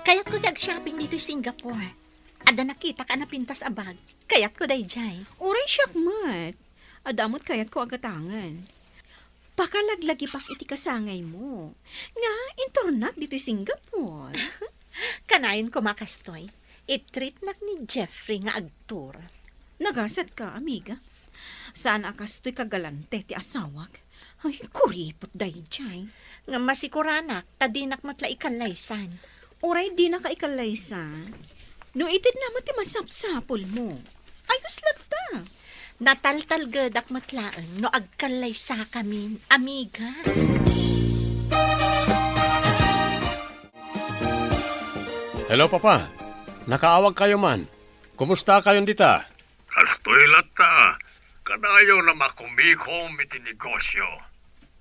Kayatko ti ag-shopping ditoy Singapore. Adda nakitak a napintas a bag. Kayatko daydiay. Uray siak met. Adda met kayatko a gatangen. Pakalaglagipak iti kasangaymo nga inturnak ditoy Singapore. Kanayon koma kastoy, i-treatnak ni Jeffrey nga agtour. Nagasatka, amiga. Saan a kastoy kagalante ti asawak. Ay, kuripot daydiay. Nga masikuranak ta dinak met la ikallaysan. Uray dinaka ikallaysan, no itedna met ti masapsapulmo. Ayos latta. Nataltalgedak met laeng no agkallaysakamin, amiga. Hello, Papa. Nakaawag kayo man. Kumusta kayon dita? Kastoy latta, kanayon a makumikom iti negosyo.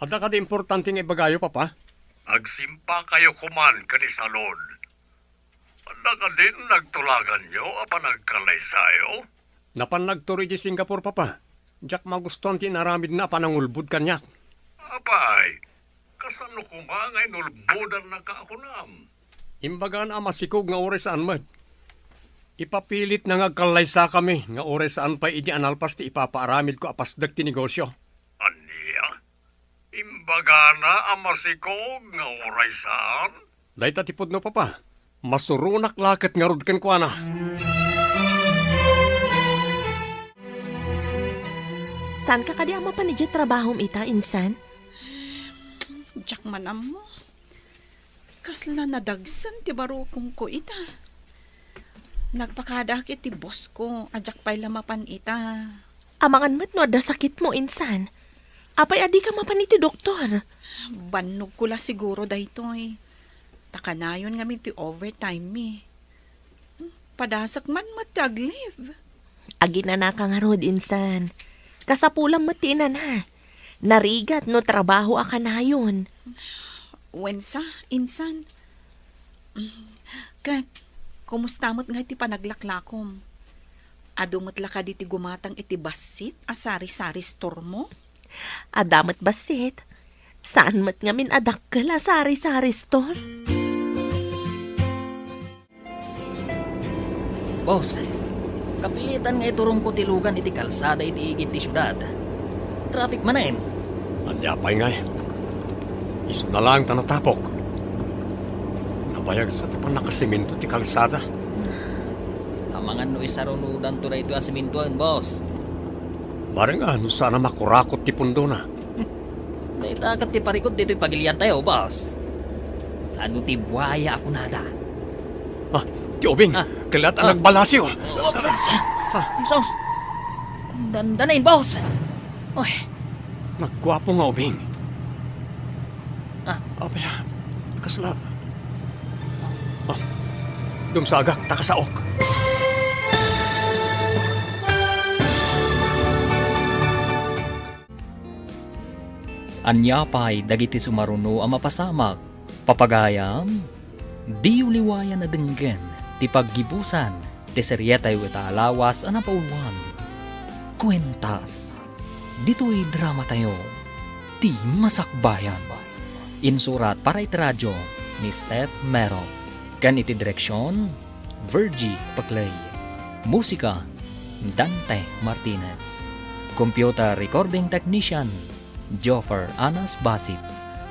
Adda kadi importante nga ibagayo, Papa? Agsimpa kayo koman kadi salon. Adda kadin nagtulaganyo a panagkallaysayo? Napan nagturo iti Singapore, Papa. Diak magustuan ti inaramidna a panangulbod kaniak. Apay, kasano koma nga inulbodannaka a kunam? Imbagana a masikog nga uray saan met. Ipapilitna nga agkallaysakami nga uray saan pay idi a nalpas ti ipapaaramidko a pasdek ti negosyo. Ania? Imbagana a masikog nga uray saan? Dayta ti pudno, Papa. Masuronak la ket ngarud kenkuana. Saanka kadi a mapan idiay trabahom ita, insan? Diak man ammo. Kasla nadagsen ti barukongko ita. Nagpakadaak iti bossko a diak pay la mapan ita. Amangan met no adda sakitmo, insan. Apay a dika mapan iti doktor? Bannogko la siguro daytoy. Ta kanayon ngamin ti overtime mi. Padasek man met ti ag-leave. Aginanaka ngarud, insan. Kasapulam met ti inana. Narigat no trabaho a kanayon. Wen sa, insan. Ket, kumusta met ngay ti panaglaklakom? Adu met la kadi ti gumatang iti bassit a sari-sari store mo? Adda met bassit. Saan met ngamin a dakkel a sari-sari store? Boss, kapilitan nga iturongko ti lugan iti kalsada iti igid ti siudad. Traffic manen. Ania pay ngay? Isuna laeng ta natapok. Nabayag sa ti pannakasemento ti kalsada. Amangan no isarunodanto daytoy a sementoen, boss. Bareng a no saan a makurakot ti pundona. Dayta ket ti parikut ditoy pagiliantayo, boss. Adu ti buaya a kunada? Ah, ti ubing. Ah. Kellat a nagbalasiw. Oops, oops. Ah. Sus. Dandanin, boss. Oy. Nagguapo nga ubing. Ah. Apay, ah. Kasla. Ah. Dumsagak, ta kasaok. Ania pay dagiti sumaruno a mapasamak? Papagayam, diyo liwayan a denggen ti paggibusan ti serietayo ita a lawas a napauluan. Kuentas, ditoy dramatayo, Ti Masakbayan. Insurat para iti radio ni Steph Mero. Ken iti direksion, Virgie Paclay. Musika, Dante Martinez. Computer recording technician, Joffer Anas Basit.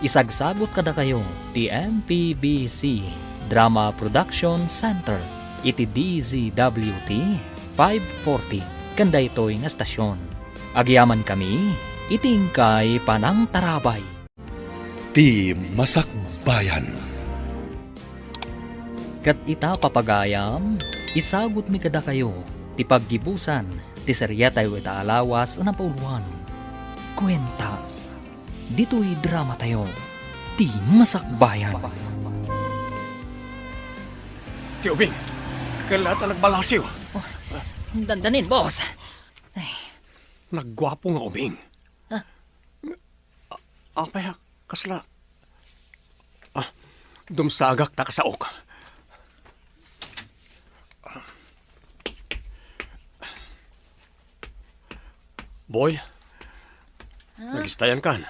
Isagsagut kadakayo ti M P B C Drama Production Center iti D Z W T five forty ken daytoy nga stasyon. Agyamankami iti inkay panangtarabay. Ti Masakbayan. Ket ita, papagayam, isagutmi kadakayo ti paggibusan ti seriatayo ita a lawas a napauluan, Kuentas. Ditoy dramatayo, ti Masakbayan. Ti ubing, kella ta nagbalasiw. Oh, dandanin, boss. Ay. Nagguapo nga ubing. Ah. A-, apay, ah, kasla, ah, dumsagak ta kasaok. Boy, Ha? Nagistayan kan.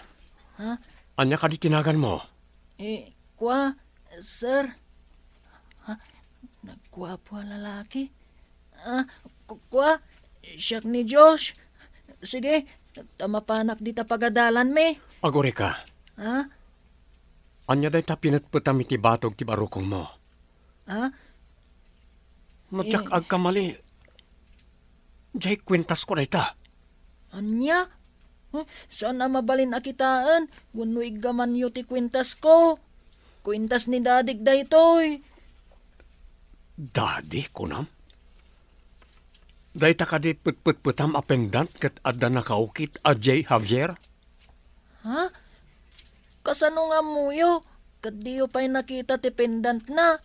Ha? Ania kadi ti naganmo? Eh, kua, sir. Ha? Nagguapo a lalaki? Ah, ku-, kua, siak ni Josh. Sige, ta mapanak dita pagadalanmi. Agurika. Ha? Ania dayta pinetpetam iti batog ti barukongmo? Ha? No diak Eh. agkamali, diay kuentasko dayta. Ania? Huh, saan a mabalin a kitaen wenno iggamanyo ti kuentasko? Kuentas ni dadik daytoy. Dadi, kunam? Dayta kadi petpetpetam a pendant ket adda nakaukit a J. Javier? Ha? Kasano nga ammoyo ket diyo pay nakita ti pendantna?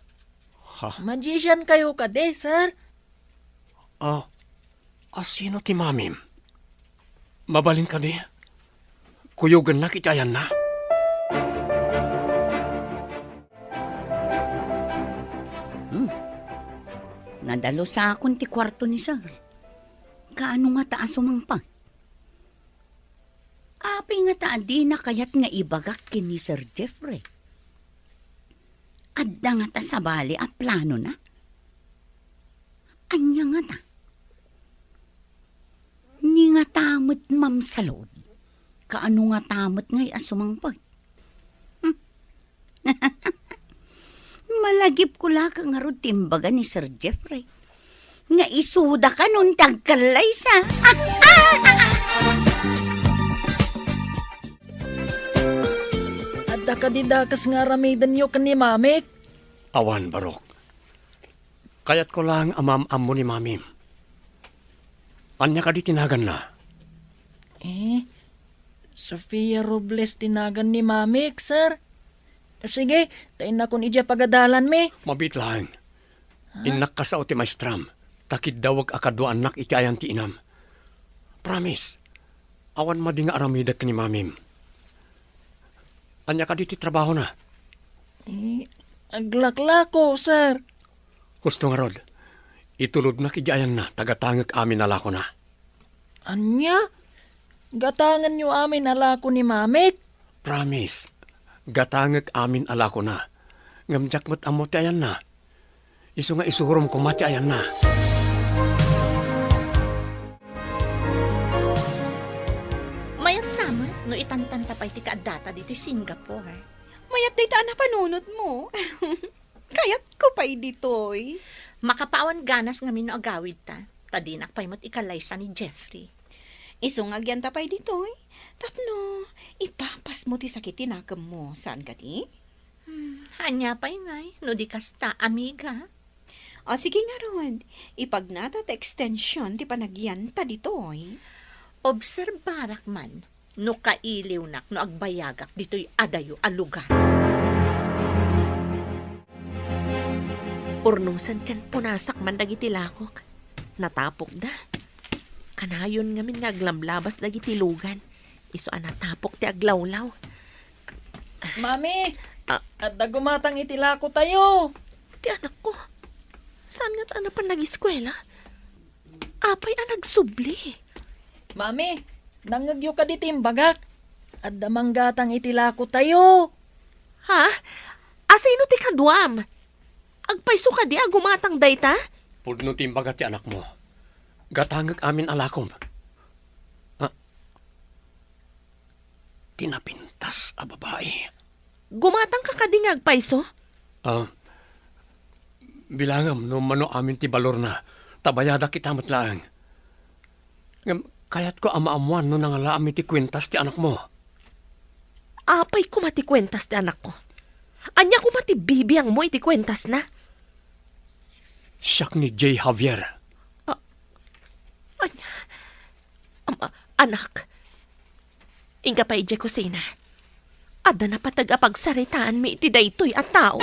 Ha? Magician kayo kadi, sir? Ah, asino ti mamim? Mabalin kadi? Kuyogennak iti ayanna? Hmm. Nadalusakon ti kuarto ni sir. Kaano ngata a sumangpet? Apay ngata a dina kayat nga ibagak ken ni Sir Jeffrey? Adda ngata sabali a planona? Ania ngata? Ni ngata met mamsalud? Kaano ngata met ngay a sumangpet? Hmm? Malagipko la ka ngarud ti imbaga ni Sir Jeffrey nga isuda kanon ti agkallaysa. Adda kadi dakes nga aramidenyo ken ni Mamik? Awan, Barok. Kayatko laeng a maam-ammo ni Mamim. Ania kadi ti naganna? Eh, Sofia Robles ti nagan ni Mamik, sir. Sige, ta innakon idiay pagadalanmi. Mabiit laeng. Ha? Innak kasao ti maestram, ta kiddawek a kaduaannak iti ayan ti inam. Promise, awan madi nga aramidek ni Mamim. Ania kadi ti trabahona? Eh, aglaklako, sir. Husto ngarud, itulodnak idiay ayanna ta gatangek amin a lakona. Ania? Gatangenyo amin a lako ni Mamik? Promise, gatangek amin a lakona. Ngem diak met ammo ti ayanna. Isu nga isurom koma ti ayanna. Mayat sa met no itantanta pay ti kaaddata ditoy Singapore. Mayat dayta a napanunotmo. Kayatko pay ditoy. Makapawan ganas ngamin no agawidta, ta dinak pay met ikallaysa ni Jeffrey. Isu nga agyanta pay ditoy, tapno ipapasmo ti sakit ti nakemmo, saan kadi? Hmm, ania pay ngay, no di kasta, amiga? O, sige ngarud, ipagnata ti extension ti panagyanta ditoy. Obserbarak man, no kailiwnak no agbayagak ditoy adayo a lugar. Urnosen ken punasak man dagiti lakok. Natapokda. Kanayon ngamin nga aglablabas dagiti lugan. Isu a natapok ti aglawlaw. Mami! Ah. Adda gumatang iti lakotayo! Ti anakko. Saan ngata a napan nagiskuela? Apay a nagsubli? Mami, nangngegyo kadi ti imbagak? Adda manggatang iti lakotayo. Ha? Asino ti kaduam? Agpayso kadi a gumatang dayta? Pudno ti imbaga ti anakmo. Gatangek amin a lakom. Ah, ti napintas a babai. Gumatangka kadi nga agpayso? Ah, bilangem no mano amin ti balorna, ta bayadak ita met laeng. Ngem kayatko a maammoan no nangalaam iti kuentas ti anakmo. Apay koma ti kuentas ti anakko? Ania koma ti bibiangmo iti kuentasna? Siak ni Jay Javier. A-, ania? Ama, anak, inka pay idiay kusina. Adda napateg a pagsaritaanmi iti daytoy a tao.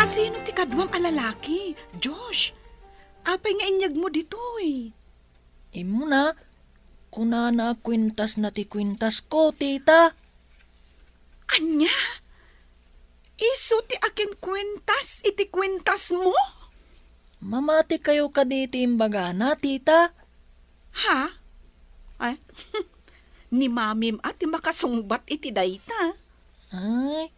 Asino ti kaduam a lalaki, Josh? Apay nga inyegmo ditoy? Immuna, kunana a kuentasna ti kuentasko, tita. Ania? Isu ti akinkuentas iti kuentasmo? Mamatikayo kadi ti imbagana, tita? Ha? Ay, ni mamim a ti makasungbat iti dayta. Ay,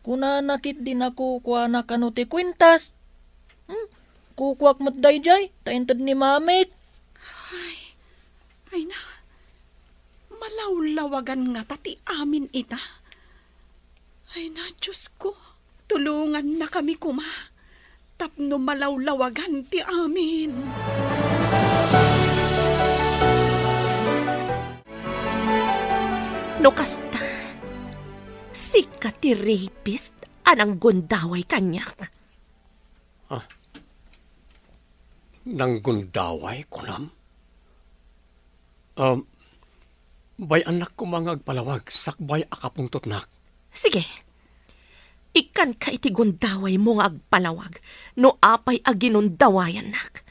kunana ketdi a kukuana kano ti kuentas. Hmm, kukuak met daydiay, ta inted ni mamik. Ay, ay na, malawlawagan ngata ti amin ita. Ay na, Diosko, tulongannakami koma tapno malawlawagan ti amin. No kasta, sika ti rapist a nanggundaway kaniak. Ah, nanggundaway, kunam? Um, bay-annak koma nga agpalawag sakbay a kapungtotnak. Sige. Ikkanka iti gundawaymo nga agpalawag no apay a ginundawayannak.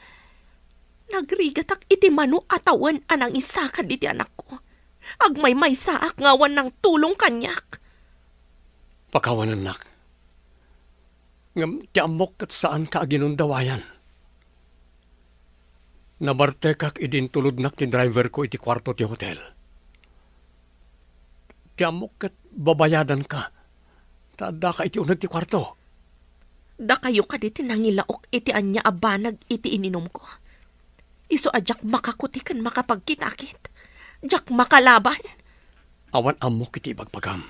Nagrigatak iti mano a tawen a nangisakad iti anakko. Agmaymaysaak nga awan nangtulong kaniak. Pakawanennak. Ngem ti ammok ket saanka a ginundawayan. Nabartekak idi intulodnak ti driverko iti kuarto ti hotel. Ti ammok ket babayadanka, ta addaka iti uneg ti kuarto. Dakayo kadi ti nangilaok iti ania a banag iti ininumko. Isu a diak makakuti ken makapagkitakit. Diak makalaban. Awan ammok iti ibagbagam.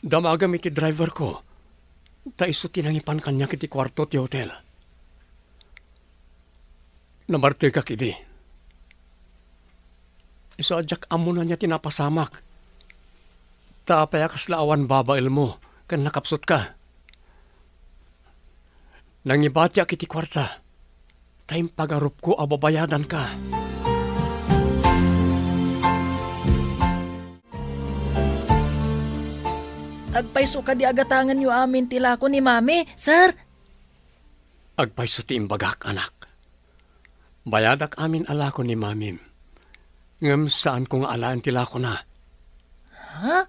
Damagam iti driverko, ta isu ti nangipan kaniak iti kuarto ti hotel. Nabartekak idi. Isu a diak ammo ania ti napasamak. Ta apay a kasla awan babaelmo ken nakapsutka? Nangibatiak iti kuarta, ta impagarupko a babayadanka. Agpayso kadi a gatangenyo amin ti lako ni Mami, sir? Agpayso ti imbagak, anak. Bayadak amin a lako ni Mamim. Ngem saanko nga alaen ti lakona. Ha?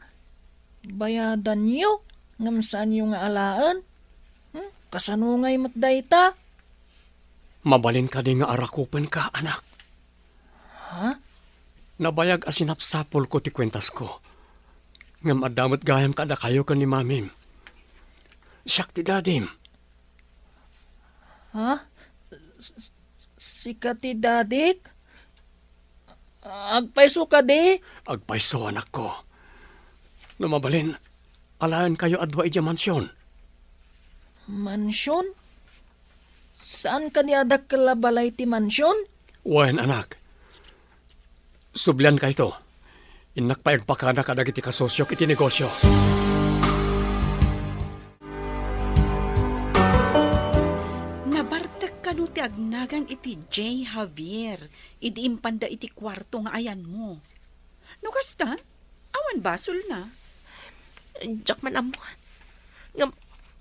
Bayadanyo, ngem saanyo nga alaen? Hmm? Kasano ngay met dayta? Mabalin kadi nga arakupenka, anak? Ha? Nabayag a sinapsapulko ti kuentasko. Ngem adda met gayam kadakayo ken ni Mamim. Siak ti dadim. Ha? S-, s-, sika ti dadik? Agpayso kadi? Agpayso, anakko. No mabalin, alaenkayo a dua idiay mansion. Mansion? Saan kadi a dakkel a balay ti mansion? Wen, anak. Subliankayto. Innak pay agpakada kadagiti kasosiok iti negosio. Nabartek kano ti agnagan iti Jay Javier idi impanda iti kuarto nga ayanmo? No kasta, awan basolna. Diak man ammo. Ngem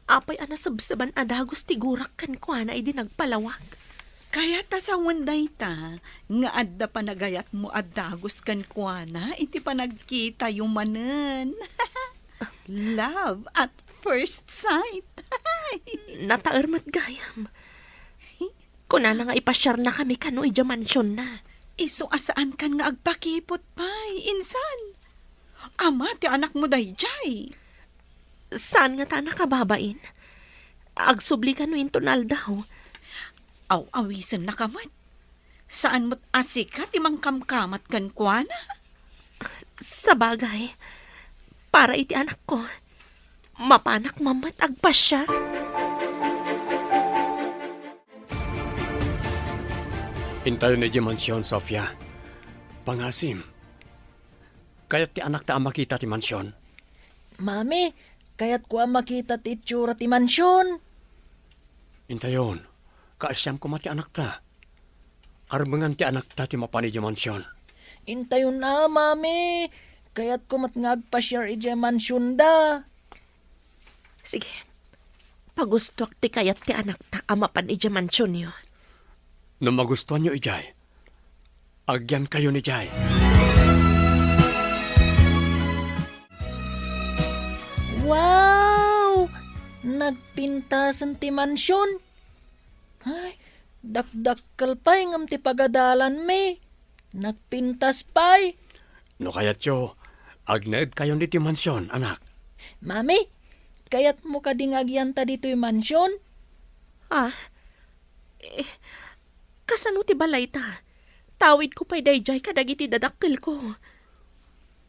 apay a nasebseban a dagus ti gurak kenkuana idi nagpalawag? Kayat a sawen dayta nga adda panagayatmo a dagus kenkuana iti panagkitayo manen. Love at first sight. Nataer met gayam. Kunana nga ipasiarnakami kano idiay mansionna. Isu a saankan nga agpakipot pay, insan. Ama ti anakmo daydiay. Saan ngata a nakababain? Agsubli kano inton aldaw. Aw-awisennaka met. Saan met a sika ti mangkamkamat kenkuana? Sabagay, para iti anakko, mapanak man met agpasiar. Intayon idiay mansion, Sofia. Pangasim. Kayat ti anakta a makita ti mansion. Mami, Kayatko a makita ti itsura ti mansion. Intayon, kaasiam koma ti anakta. Karbengan ti anakta ti mapan idiay mansion. Intayon a, Mami. Kayatko met nga agpasiar idiay mansionda. Sige. Pagustoak ti kayat ti anakta a mapan idiay mansionyo. No magustoanyo idiay, agyankayon idiay. Wow! Nagpintasen ti mansion. Ay, dakdakkel pay ngem ti pagadalanmi. Nagpintas pay. No kayatyo, agnaedkayon ditoy mansion, anak. Mami, kayatmo kadi nga agyanta ditoy mansion? Ah, eh, kasano ti balayta? Tawidko pay daydiay kadagiti dadakkelko.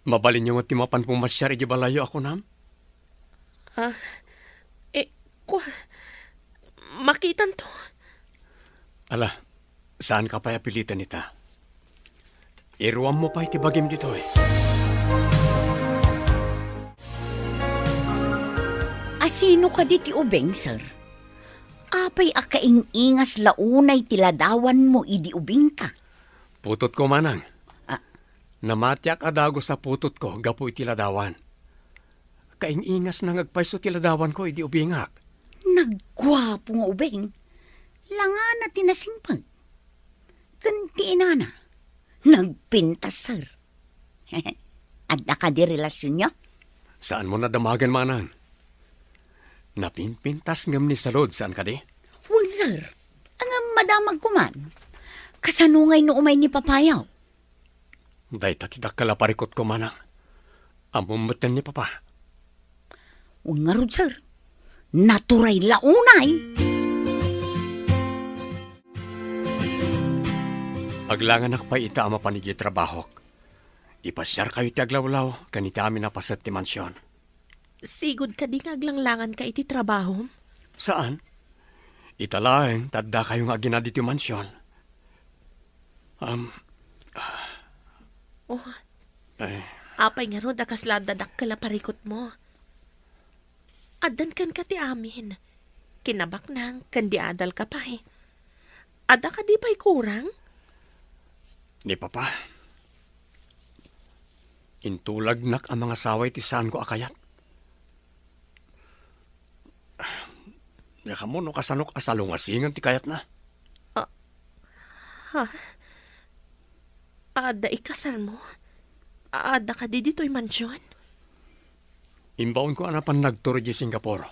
Mabalinyo met ti mapan pumasiar idiay balayyo a kunam? Ah, eh, kua, makitanto. Ala, saanka pay a piliten ita. Iruammo pay ti bagim ditoy. Asino kadi ti ubing, sir? Apay a kaing-ingas la unay ti ladawanmo idi ubingka? Putotko, manang. Ah. Namatiak a dagus a putotko gapu iti ladawan. Kaing-ingasna nga agpayso ti ladawanko idi ubingak. Nagguapo nga ubing. Langana ti nasimpag. Ken ti inana, nagpintas, sir. Adda kadi relasionyo? Saanmo nadamagen, manang. Napimpintas ngem ni Salud, saan kadi? Wen, sir. Ngem madamagko man. Kasano ngay no umay ni papayo? Dayta ti dakkel a parikutko, manang. Ammom metten ni papa. Wen ngarud, sir. Naturay la unay. Aglanganak pay ita a mapan idiay trabahok. Ipasiarkayo iti aglawlaw ken iti amin a paset ti mansion. Sigud kadi nga aglanglanganka iti trabahom? Saan. Ita laeng ta addakayo nga agina ditoy mansion. Am, Oh. Ay. Apay ngarud a kasla adda dakkel a parikutmo? Addan kenka ti amin. Kinabaknang ken di adalka pay. Adda kadi pay kurang? Ni Papa, intulagnak a mangasawa iti saanko a kayat. Diak ammo no kasanok a salungasingen ti kayatna. Ah, ha? Adda ikasarmo? Adda kadi ditoy mansion? Imbaonko a napan nagtur idiay Singapore.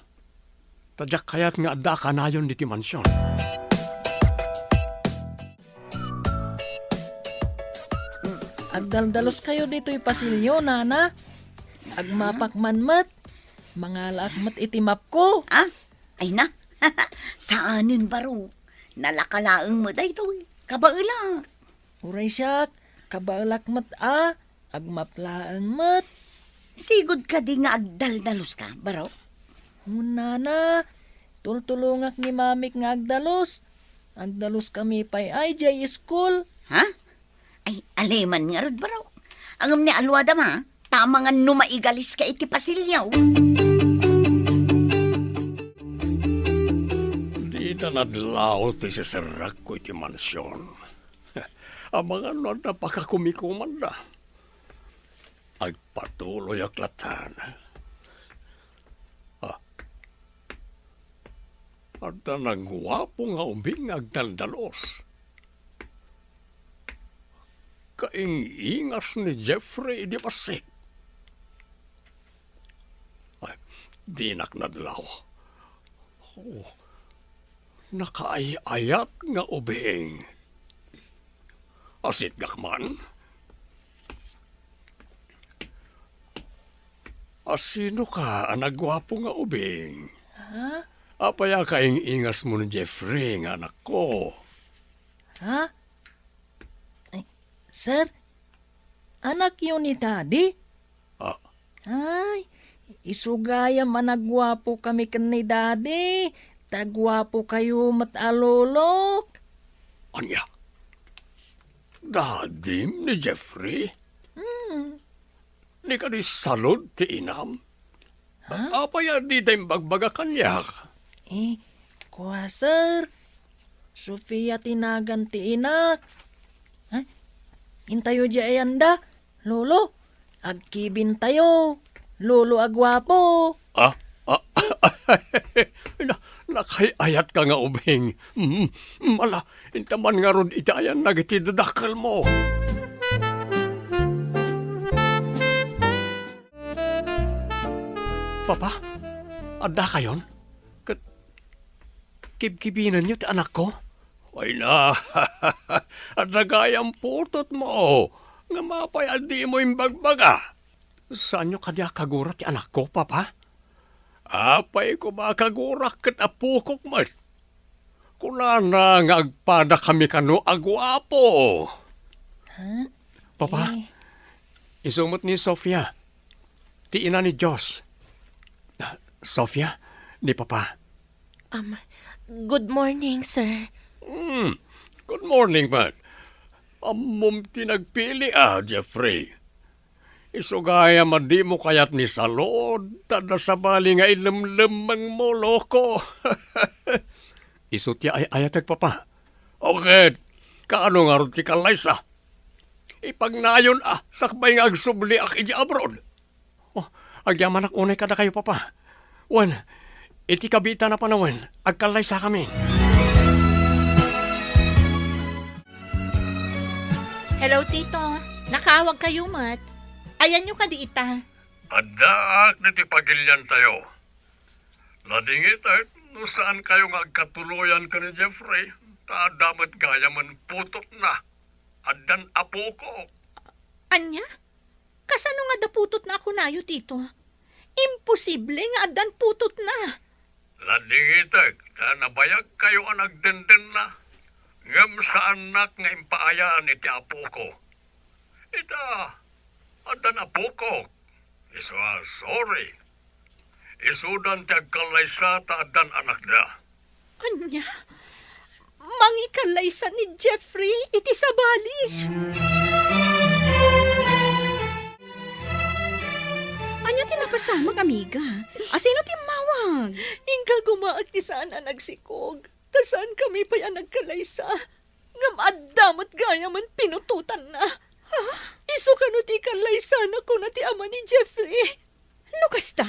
Ta diak kayat nga adda a kanayon ditoy mansion. Agdaldalos kayo ditoy pasilyo, nana. Agmapak man met. Mangalaak met iti mapko. Ah? Ay na. Saanen, baro. Nalaka laeng met daytoy. Kabaelak. Uray siak, kabaelak met a. Agmap laeng met. Sigud kadi nga agdaldaluska, baro? Hunana, tultulongak ni mamik nga agdalus. Agdaluskami pay ay diay school. Ha? Ay, aleman ngarud, baro. Ngem ni aluada ma, ta amangan no maigaliska iti pasilyo. Dida nadlaw ti siserrekko iti mansion. Amangan no adda pakakumikomanda. Agpatuloyak latta. Ah. Adda naguapo nga ubing nga agdaldalos. Kaing-ingas ni Jeffrey idi bassit. Ay, dinak nadlaw. Oh, nakaay-ayat nga ubing. Asitgak man. Asinoka a naguapo nga ubing? Ha? Apay a kaing-ingasmo ni Jeffrey nga anakko? Ha? Ay, sir, anakyo ni Daddy? Ah. Ay, isu gayam a naguapo kami ken ni Daddy. Ta guapo kayo met a lolok. Ania? Dadim ni Jeffrey? Hmm. Ni kadi salud ti inam? Ha? Apay a dita imbagbaga kaniak? Eh, kua, sir. Sofia ti nagan ti inak. Ha? Intayo di ayanda, Lolo. Agkibintayo, Lolo a guapo. Ah? Ah? Na, nakay-ayatka nga ubing. Mm, mm, ala, inta man ngarud iti ayan dagiti dadakkelmo. Papa, adda kayon? Ket kibkibinenyo ti anakko? Ay na, adda gayam putotmo. Ngem apay a dimo imbagbaga? Saanyo kadi a kagura ti anakko, Papa? Apay koma a kagurak ket apokok met. Kunana nga agpadakami kano a guapo. Ha? Papa, Eh. isu met ni Sofia, ti ina ni Josh. Ah, Sofia, ni Papa. Um, good morning, sir. Hmm, good morning, man. Ammom ti nagpili, ah, Jeffrey. Isu gayam a dimo kayat ni Salud, ta adda sabali nga ilemlemmengmo, loko. Isu ti ay-ayatek, Papa. O ket, kaano ngarud ti kallaysa? Ipagnayon a sakbay nga agsubliak idiay abroad. Oh, agyamanak unay kadakayo, Papa. Wen, iti kabiitan a panawen, agkallaysakami. Hello, Tito. Nakaawag kayo met. Ayanyo kadi ita? Addaak ditoy pagiliantayo. Ladingitek no saan kayo nga agkatuloyan ken ni Jeffrey, ta adda met gayamen putotna. Addan apokok. Ania? Kasano nga adda putotna a kunayo, Tito? Imposible nga addan putotna. Ladingitek ta nabayag kayo a nagdendenna, ngem saannak nga impaayan iti apoko. Ita, addan apokok. Isu a, sorry. Isudan ti agkallaysa ta addan anakda. Ania? Mangikallaysa ni Jeffrey iti sabali? Ania ti napasamak, amiga? Asino ti immawag? Inka gumaak ti saan a nagsikog. Ta saankami pay a nagkallaysa. Ngem adda met gayamen pinutotanna. Ha? Isu kano ti ikallaysanak, kuna ti ama ni Jeffrey. No kasta,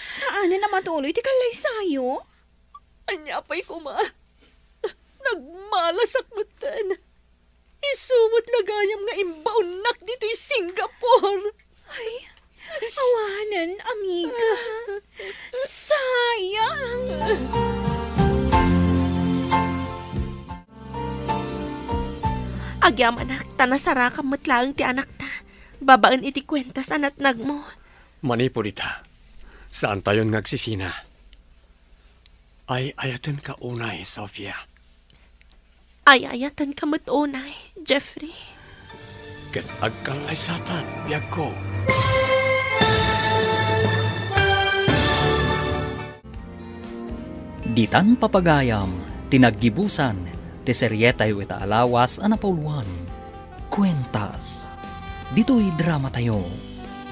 saanen a matuloy ti kallaysayo? Ania pay koma? Nagmalasak metten. Isu met la gayam nga imbaonnak ditoy Singapore. Ay, awanen, amiga. Sayang. Agyamanak, ta nasarakam met laeng ti anakta babaen iti kuentas a natnagmo. Manipud ita, saantayon nga agsisina. Ay-ayatenka unay, Sofia. Ay-ayatenka met unay, Jeffrey. Ket agkallaysatan, biagko. Ditan papagayam ti naggibusan ti serietayo ita a lawas a napauluan. Kuentas. Ditoy dramatayo,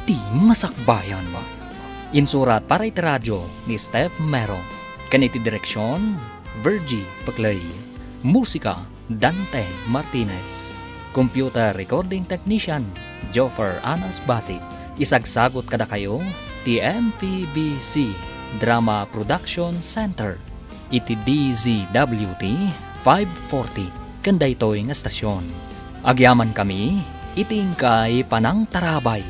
ti Masakbayan. Insurat para iti radio ni Steph Mero, ken iti direksion, Virgie Peclay. Musika, Dante Martinez. Computer recording technician, Joffer Anas Basi. Isagsagut kadakayo ti M P B C Drama Production Center iti D Z W T five forty ken daytoy nga estasion. Agyamankami iti inkay panangtarabay.